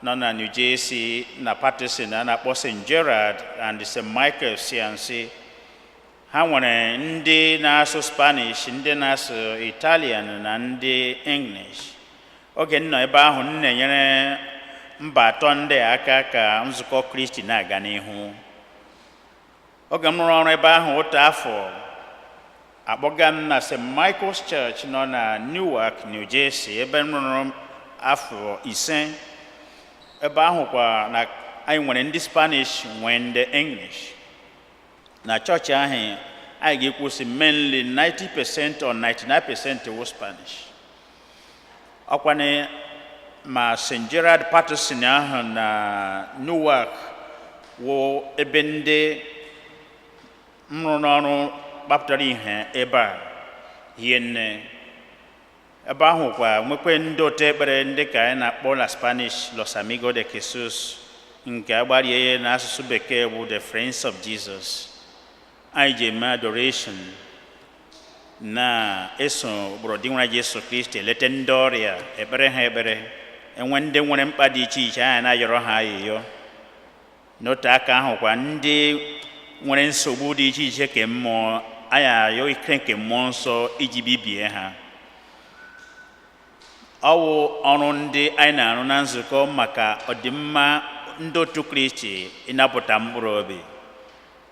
nọ na New Jersey na Paterson, a na-akpọ St. Gerard and St. Michael Siansi. Ha nwere ndị na-asụ Spanish, ndị na-asụ Italian na ndị English. Oge m nọ ebe ahụ, m na-enyere mba atọ ndị a aka ka nzukọ Kristi na-aga n'ihu. Oge m rụrụ ọrụ ebe ahụ otu afọ, akpọga m na St. Michael's Church nọ na Newark, New Jersey, ebe m rụrụ afọ 5. Ebe ahụ kwa na anyị nwere ndị Spanish, nwee ndị English. Na chọọchị ahụ, anyị ga-ekwusị mainly 90% or 99% wụ Spanish. Ọkwana ma St. Gerard Paterson ahụ na Newark wụ ebe ndị m rụrụ ọrụ gbapụtara ihe ebe a hie nne. Ebe ahụ kwa nwekwe ndị otu ekpere ndị ka anyị na-akpọ na Spanish Los Amigos de Jesus, nke agbarie ya n'asụsụ Bekee bụ The Friends of Jesus. Anyị ji eme adoration, na-eso ụkpụrụ dị nwere Jesu Kristi, eleta ndị ọrịa, ekpere ha ekpere, enwe ndị nwere mkpa dị iche iche, anyị na-ayọrọ ha ayịyọ. N'otu aka ahụ kwa, ndị nwere nsogbu dị iche iche ke mmụọ, anyị ayọ ike nke mmụọ nsọ iji bibie ha. Ọ wụ ọrụ ndị anyị na-arụ na nzukọ maka ọdịmma ndị otu Kristi, ịnapụta mkpụrụ obi.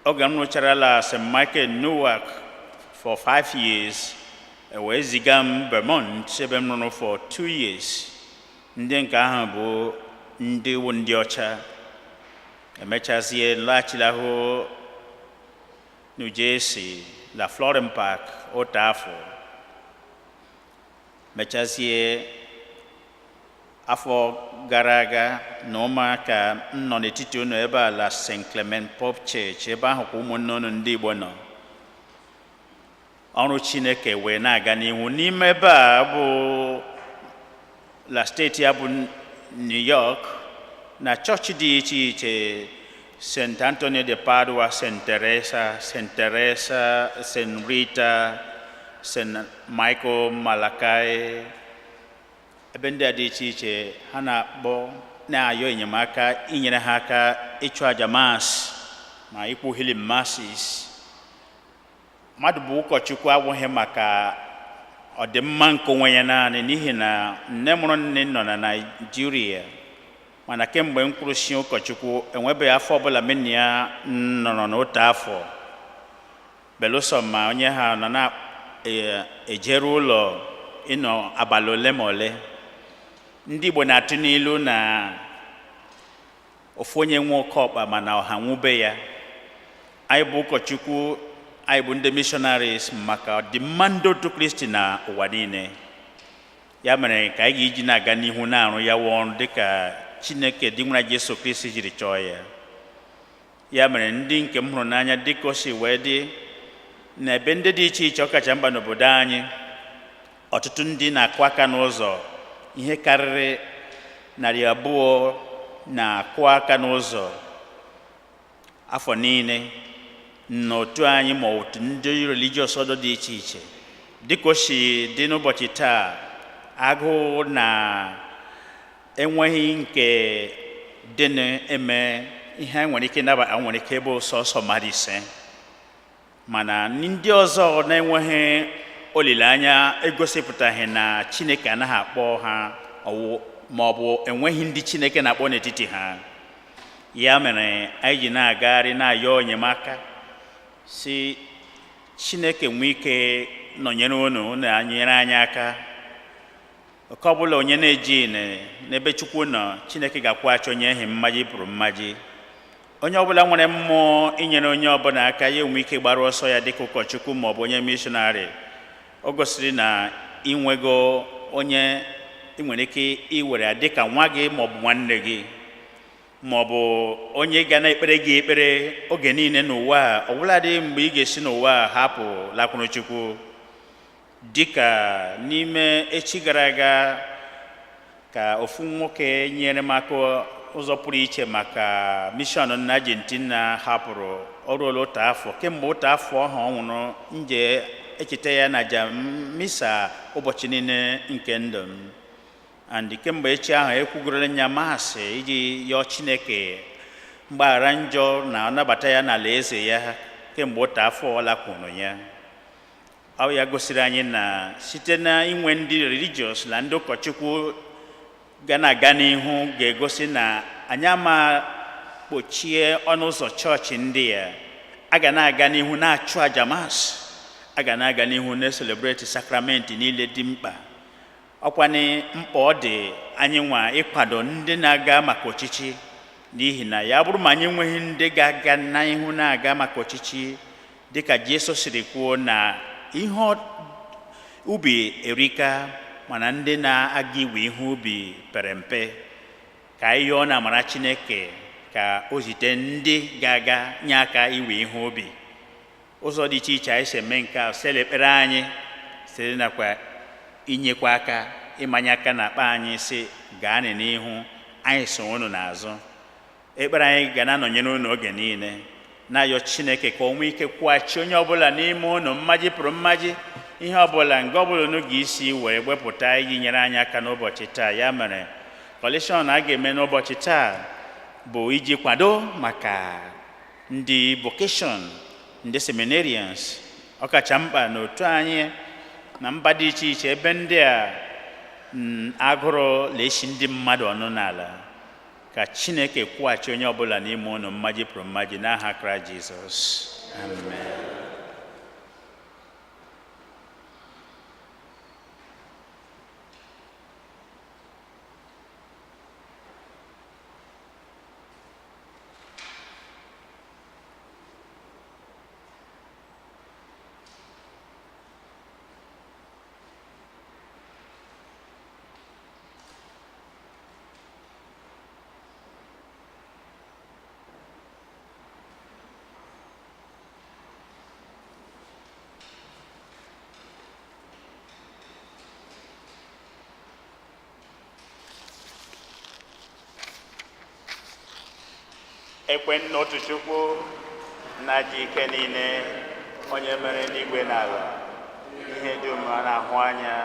Oge m rụcharala St. Michael Newark for 5 years, e wee ziga m Vermont, ebe m rụrụ for 2 years. Ndị nke ahụ bụ ndị wụ ndị ọcha. Emechazie laghachilahụ New Jersey la Florham Park otu afọ. Mechazie, afọ gara aga na ụmụaka m nọ n'etiti unu ebe a la St. Clement Pope Church. Ebe ahụ kwa ụmụnne unu ndị Igbo nọ. Ọrụ Chineke wee na-aga n'ihu n'ime ebe a bụ la steeti ya bụ New York, na chọọchị dị iche iche: St. Anthony de Padua, St. Teresa, St. Teresa, St. Rita, St. Michael Malachi. Ebe ndị a dị iche iche, ha na-akpọ na-ayọ enyemaka inyere ha aka ịchụ aja Mass ma ikwu healing masses. Mmadụ bụ ụkọchukwu abụghị maka ọdịmma nke onwe ya naanị, n'ihi na nne mụrụ nne nọ na Naịjirịa, mana kemgbe m kwụrụsi ụkọchukwu, enwebeghị afọ ọbụla mena ya nọrọ n'otu afọ, belụsọ ma onye ha nọ na-ejere ụlọ ịnọ abalị ole ma ole. Ndị Igbo na-atụ n'ilu na ofu onye nwe oke ọkpa mana ọha nwube ya. Anyị bụ ụkọchukwu, anyị bụ ndị missionaries maka ọdịmma ndị otu Kristi na ụwa niile. Ya mere ka anyị ga-eji na-aga n'ihu na-arụ ya wụ ọrụ dịka Chineke dị nwere Jesu Kristi jiri chọọ ya. Ya mere, ndị nke m hụrụ n'anya, dịka o si wee dị na ebe ndị dị iche iche, ọkacha mkpa n'obodo anyị, ọtụtụ ndị na-akụ aka n'ụzọ, ihe karịrị 200 na-akụ aka n'ụzọ afọ niile n'otu anyị ma otu ndị religious order dị iche iche. Dịka o si dị n'ụbọchị taa, agụụ na enweghị nke dị na-eme ihe anyị nwere ike ịnaba nwere ike ịbụ sọsọ mmadụ 5, mana ndị ọzọ na-enweghị olileanya egosipụtaghị na Chineke anaghị akpọ ha ọwụ. Ma ọ bụ enweghị ndị Chineke na-akpọ n'etiti ha. Ya mere anyị ji na-agagharị na-ayọ enyemaka, si Chineke nwee ike nọnyere unu na nyere anyị aka. Oke ọbụla onye na-eji n'ebe Chukwu nọ, Chineke ga-akwụghachi onye ehi mmaji pụrụ mmaji. Onye ọbụla nwere mmụọ inyere onye ọbụla aka, ya enwe ike gbara ọsọ ya dịka ụkọchukwu maọbụ onye mishọnarị, o gosiri na inwego onye ị nwere ike iwere ya dịka nwa gị maọbụ nwanne gị maọbụ onye ga na-ekpere gị ekpere oge niile n'ụwa a, ọbụladị mgbe ị ga-esi n'ụwa a hapụ lakwuru Chukwu. Dịka n'ime echi gara aga ka ofu nwoke nyere m aka ụzọ pụrụ iche maka mission na Argentina hapụrụ ọrụ ole otu afọ kemgbe. Otu afọ ahụ ọ nwụrụ, nje echeta ya na ja misa ụbọchị niile nke ndụ m. And kemgbe echi ahụ ekwugoro ya maasị iji yọọ Chineke mgbaghara njọ na anabata ya n'ala eze ya. Kemgbe otu afọ ọ lakwuru ya, ọ ya gosiri anyị na site na inwe ndị religious na ndị ụkọchukwu ga na-aga n'ihu ga-egosi na anyị ama kpochie ọnụ ụzọ chọọchị ndị a. A ga na-aga n'ihu na-achụ aja mass, a ga na-aga n'ihu na-e celebrate sakramenti niile dị mkpa. Ọkwanye mkpa ọ dị anyị nwa ịkwado ndị na-aga maka ọchịchị, n'ihi na ya bụrụ ma anyị enweghị ndị ga-aga n'ihu na-aga maka ọchịchị, dịka Jesu siri kwuo na ihe ubi erika mana ndị na-aga iwe ihe ubi pere mpe. Ka anyị yọọ na amara Chineke ka o zite ndị ga-aga nye aka iwe ihe ubi. Ụzọ dị iche iche anyị si eme nke a site ekpere anyị, site nakwa inyekwa aka, ịmanye aka n'akpa anyị, si gaanị n'ihu, anyị so unu n'azụ. Ekpere anyị ga na-anọnyere unu oge niile, na-ayọ Chineke ka o nwee ike kwụghachi onye ọbụla n'ime unu mmaji pụrụ mmaji, ihe ọbụla nga ọbụla unu ga-isi wee wepụta iji nyere anyị aka n'ụbọchị taa. Ya mere collection a ga-eme n'ụbọchị taa bụ iji kwado maka ndị vocation, ndị seminarians, ọkacha mkpa n'otu anyị na mba dị iche iche ebe ndị a agụrụ na-esi ndị mmadụ ọnụ n'ala. Ka Chineke kwụghachi onye ọbụla n'ime unu mmaji pụrụ mmaji n'aha Kraịst Jizọs, amen. Ekwe n'otu Chukwu na ji ike niile, onye mere n'igwe n'ala, ihe dum a na-ahụ anya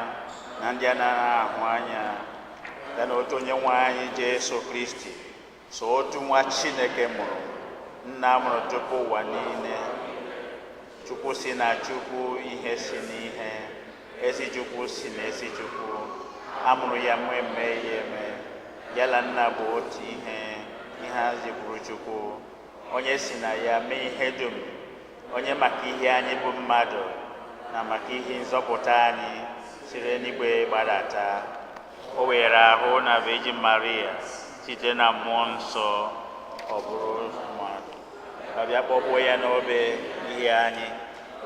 na ndị a na-anaghị ahụ anya, ya na otu onye nwe anyị Jesu Kristi, so otu nwa Chineke mụrụ, nna mụrụ tupu ụwa niile, Chukwu si na Chukwu, ihe si n'ihe, ezi Chukwu si na ezi Chukwu, amụrụ ya mụ eme ya eme, ya na nna bụ otu ihe, ihe a zikwuru Chukwu, onye si na ya mee ihe dum, onye maka ihe anyị bụ mmadụ na maka ihe nzọpụta anyị siri n'igwe gbadata. O were ahụ na Virgin Maria site na Mmụọ Nsọ, ọ bụrụ mmadụ, ọ bịa kpọgbuo ya n'obe n'ihi anyị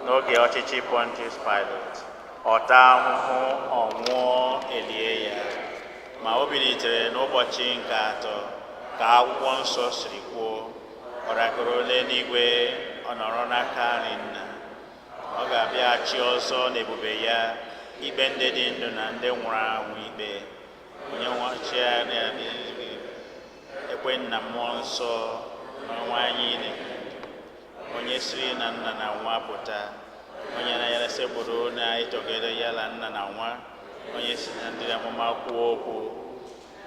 n'oge ọchịchị Pontius Pilate. Ọ taa ahụhụ, ọ nwụọ, elie ya, ma o bilitere n'ụbọchị nke atọ ka akwụkwọ nsọ siri kwuo. Ọ ragoro n'eluigwe, ọ nọrọ n'aka nri nna. Ọ ga-abịaghachi ọzọ n'ebube ya ikpe ndị dị ndụ na ndị nwụrụ anwụ ikpe. Onye nwachi ya ekwe na Mmụọ Nsọ n'onwe anyị, onye siri na nna na nwa pụta, onye na-esekpụrụ na ịtọgide ya na nna na nwa, onye si na ndị amụma kwuo okwu.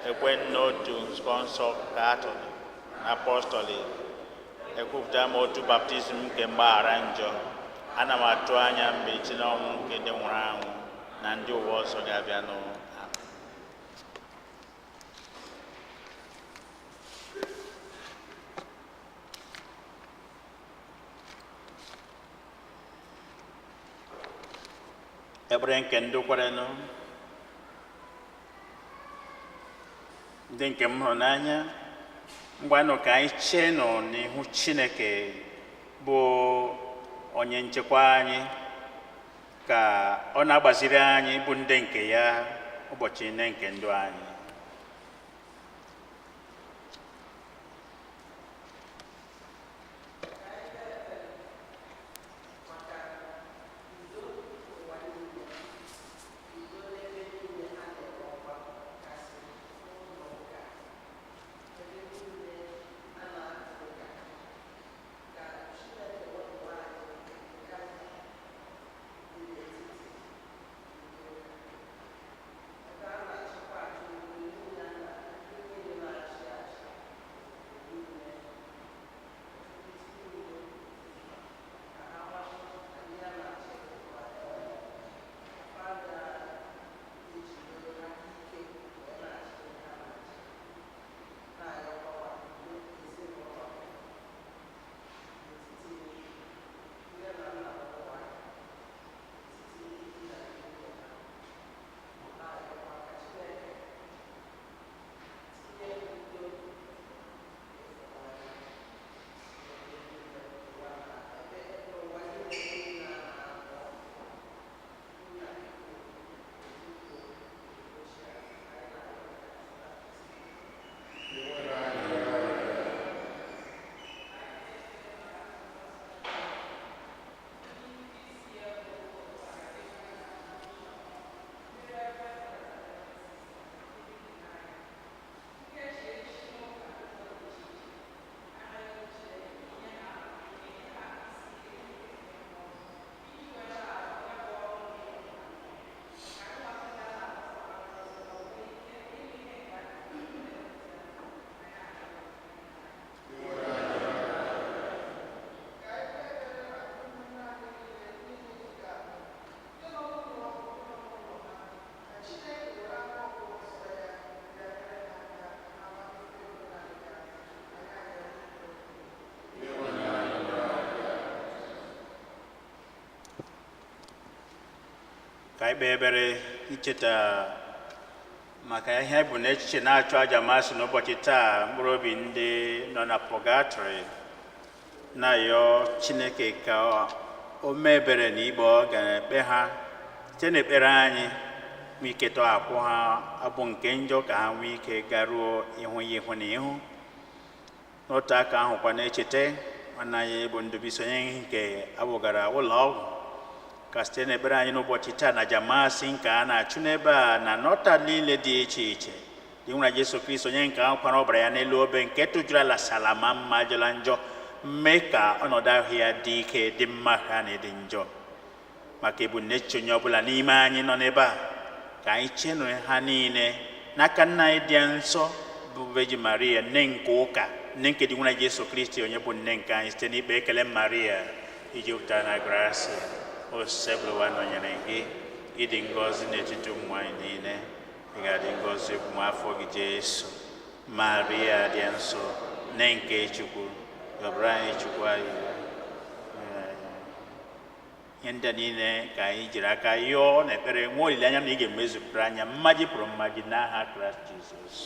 Ekwe n'otu nzukọ nsọ Katọlik na apọstọlik. Ekwupụta m otu baptizim nke mgbaghara njọ. Ana m atụ anya mbilite n'ọnwụ nke ndị nwụrụ anwụ na ndị ụwa ọzọ ga-abịanụ. Ekpere nke ndị kwerenụ. Ndị nke m hụrụ n'anya, ngwanụ ka anyị chee nọ n'ihu Chineke bụ onye nchekwa anyị, ka ọ na-agbaziri anyị bụ ndị nke ya ụbọchị niile nke ndụ anyị. Ka anyị kpee ekpere icheta maka ihe bụ n'echiche na-achụ aja masị n'ụbọchị taa, mkpụrụ obi ndị nọ na pọgatrị, na-ayọ Chineke ka o mee ebere na ikpe ọ ga-ekpe ha site n'ekpere anyị, nwee ike tọghapụ ha abụ nke njọ, ka ha nwee ike garuo ihu ya ihu na ihu. N'otu aka ahụkwa, na-echeta nwanne anyị bụ Ndụbụisi, onye nke abụgara ụlọ ọgwụ, ka site n'ekpere anyị n'ụbọchị taa na aja masị nke a na-achụ n'ebe a na n'ọta niile dị iche iche dị nwere Jesu Kristo, onye nke ahụ kwara ọbara ya n'elu obe nke tụjuru ala salama mma jọla njọ, mee ka ọnọdụ ahụ ya dị ike, dị mma, ha na ịdị njọ maka ebumnuche onye ọbụla n'ime anyị nọ n'ebe a. Ka anyị chenụ ha niile n'aka nna anyị dị nsọ bụ Virgin Maria, nne nke ụka, nne nke dị nwere Jesu Kristi, onye bụ nne nke anyị, site n'ikpe ekele. Maria, ijupụtara na grasia, Osebụrụwa nọnyere gị. Ịdị ngọzi n'etiti ụmụ nwanyị niile, ị ga-adị ngọzi bụ nwa afọ gị Jesu. Maria dị nsọ, nne nke Chukwu, yọbara anyị Chukwu anyị. Ihe ndị a niile ka anyị jiri aka yọọ na ekpere, nwee olileanya na ị ga-emezupụta anya mmaji pụrụ mmaji, n'aha Kraịst Jizọs.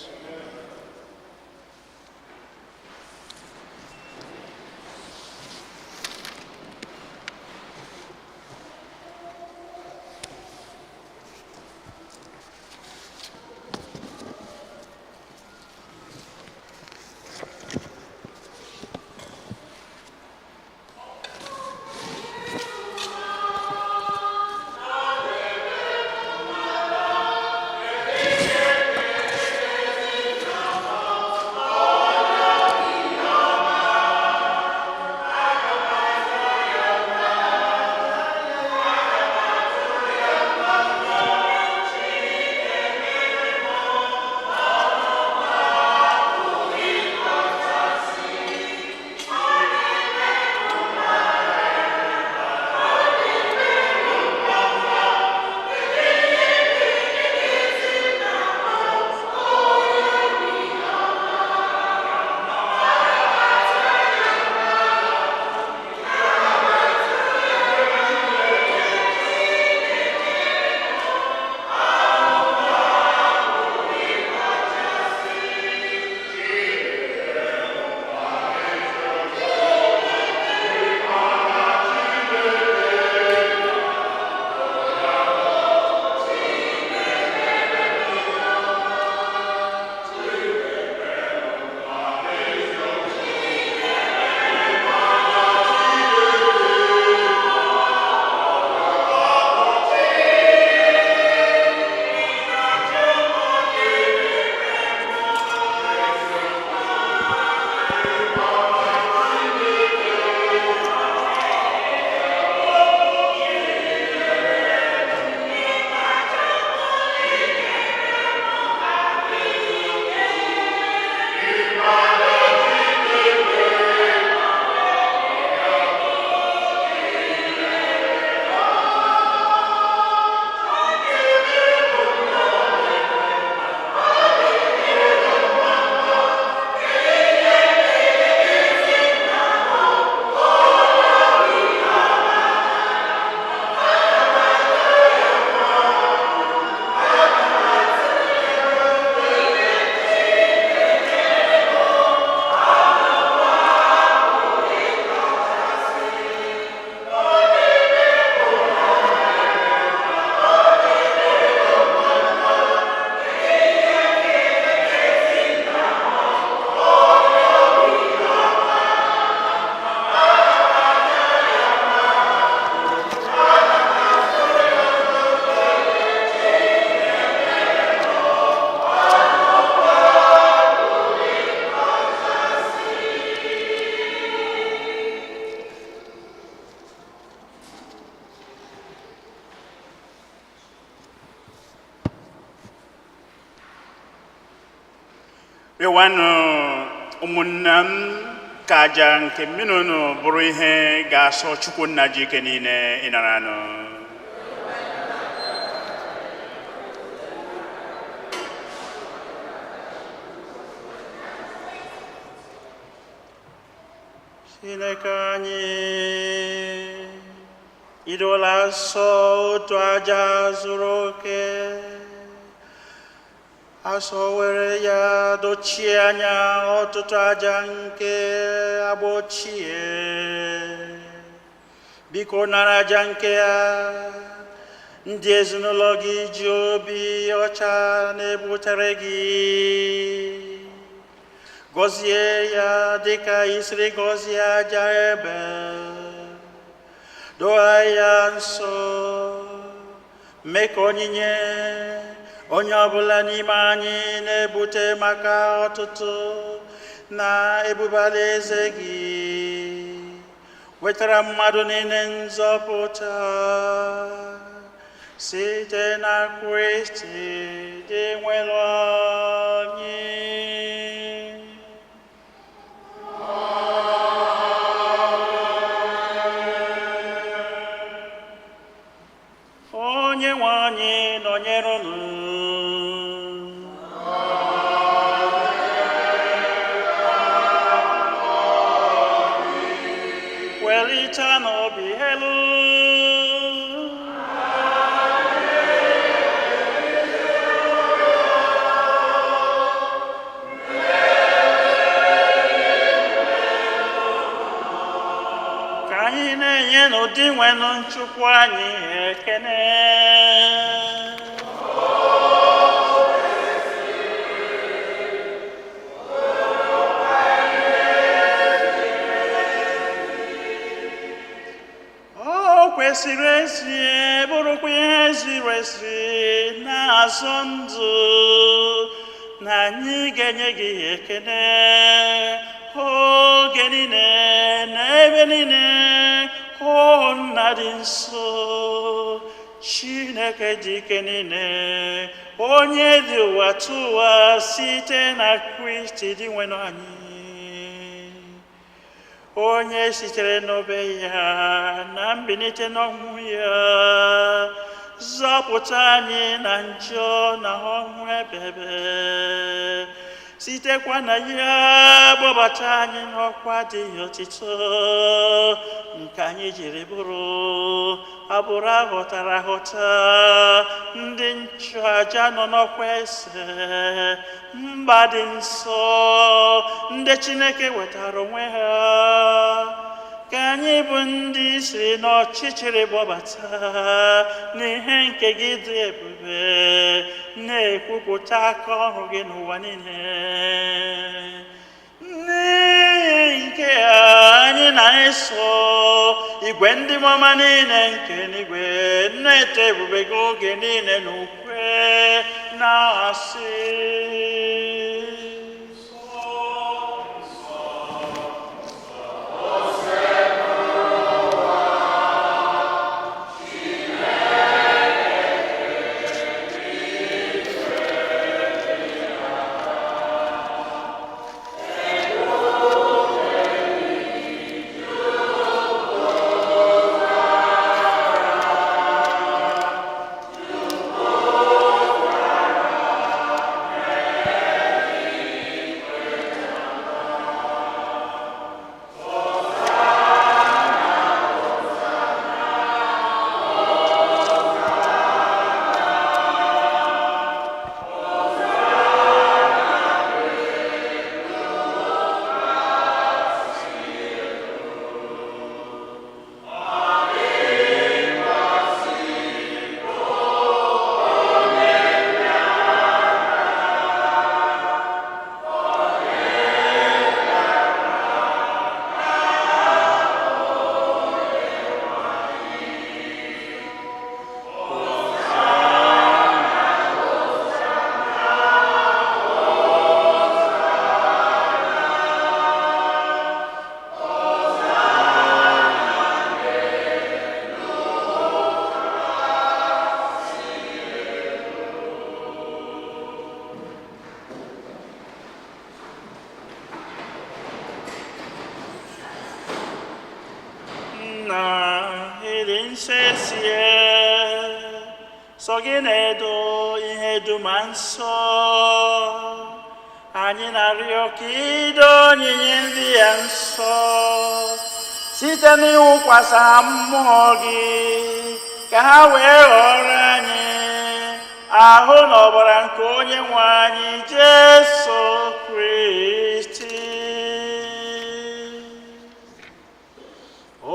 Rịwanụ ụmụnna m ka aja nke mmiri unu bụrụ ihe ga-asọ Chukwu nna ji ike niile ịnaranụ. Chineke anyị idola nsọ otu aja zuru oke asọ were ya dochie anya ọtụtụ aja nke agba ochie. Biko nara aja nke ya ndị ezinụlọ gị ji obi ọcha na-ebutere gị. Gọzie ya dịka i siri gọzie aja Ebel. Doo ya nsọ, mee ka onyinye onye ọbụla n'ime anyị na-ebute maka ọtụtụ na ebube alaeze gị wetara mmadụ niile nzọpụta site na Kristi dị nwere anyị. Onye nwe anyị nọnyere unu. Welite n'obi elu. Ka anyị na-enye n'ụdị nwenụ Chukwu anyị ekene. O kwesịrị ezi bụrụkwa ihe ziri ezi na-azọ ndụ na anyị ga-enye gị ekene oge niile na ebe niile, o Nna dị nsọ, Chineke dị ike niile, onye dị ụwa tụwa, site na Kristi dị nwenụ anyị, onye sitere n'obe ya na mbilite n'ọnwụ ya zọpụta anyị na njọ na ọnwụ ebebe, sitekwa na ya gbabata anyị n'ọkwa dị otito nke anyị jiri bụrụ agbụrụ aghọtara aghọta, ndị nchụaja nọ n'ọkwa eze, mba dị nsọ, ndị Chineke wetara onwe ha, ka anyị bụ ndị si n'ọchịchịrị gbabata n'ihe nke gị dị ebube, na-ekwupụta aka ọrụ gị n'ụwa niile. N'ihi nke a, anyị na-eso igwe ndị mama niile nke n'igwe na-eto ebube gị oge niile n'ukwe na-asị: dị nsọ esie, sọ gị na-edo ihe dum nsọ. Anyị na-arịọ ka ido onyinye ndị ya nsọ site n'ịwụkwasị ha mmụọ gị, ka ha wee ghọrọ anyị ahụ na ọbara nke onye nwe anyị Jesu Kristi,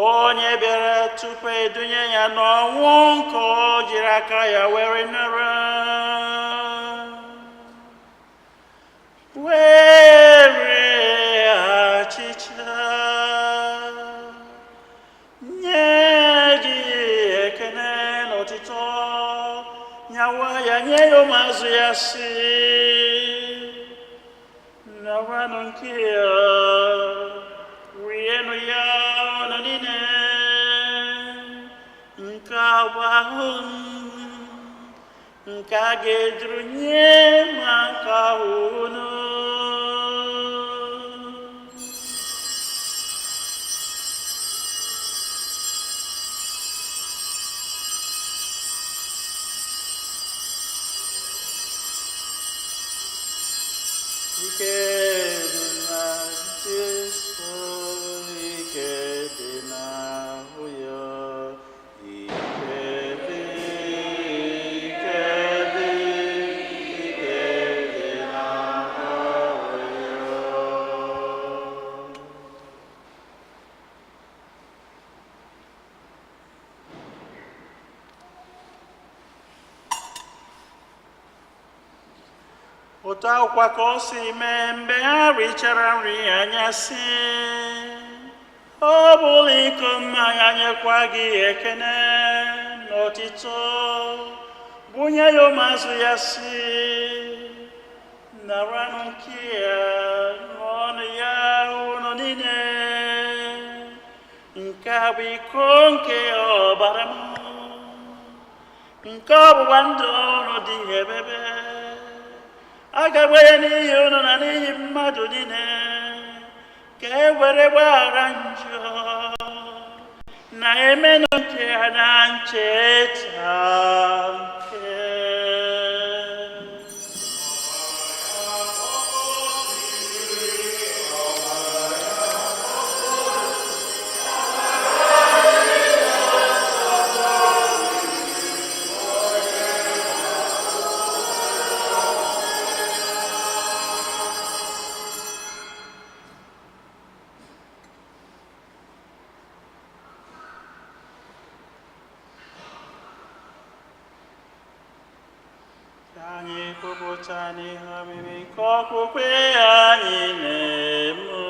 onye bịara tupu edunye ya n'ọnwụ nke o jiri aka ya were nara, were achịcha, nye gị ekene n'ọtụtụ, nyawa ya nye ya ụmụazụ ya sị, naranụ nke ya, rienụ ya unu niile, nke a bụ ahụ m nke a ga-eduru nye maka unu. Ike dị na Jesu, ike dị n'ahụ ya, ike dị, ike dị, ike dị n'ahụ ya. Otu akwa ka o si mee mgbe ha richara nri anyasị, ọ bụla iko mmanya, nyekwa gị ekene n'ọtụtụ, bunye ya ụmụazụ ya si, naranụ nke ya, ṅụọnụ ya unu niile, nke a bụ iko nke ọbara m, nke ọgbụgba ndụ ọhụrụ dị ebebe, a ga-agba ya n'ihi unu na n'ihi mmadụ niile, ka e were gbaghara njọ. Na emenụ nke ha na ncheta nke. Ka anyị kwupụta n'ihe omimi nke okwukwe anyị na-eme.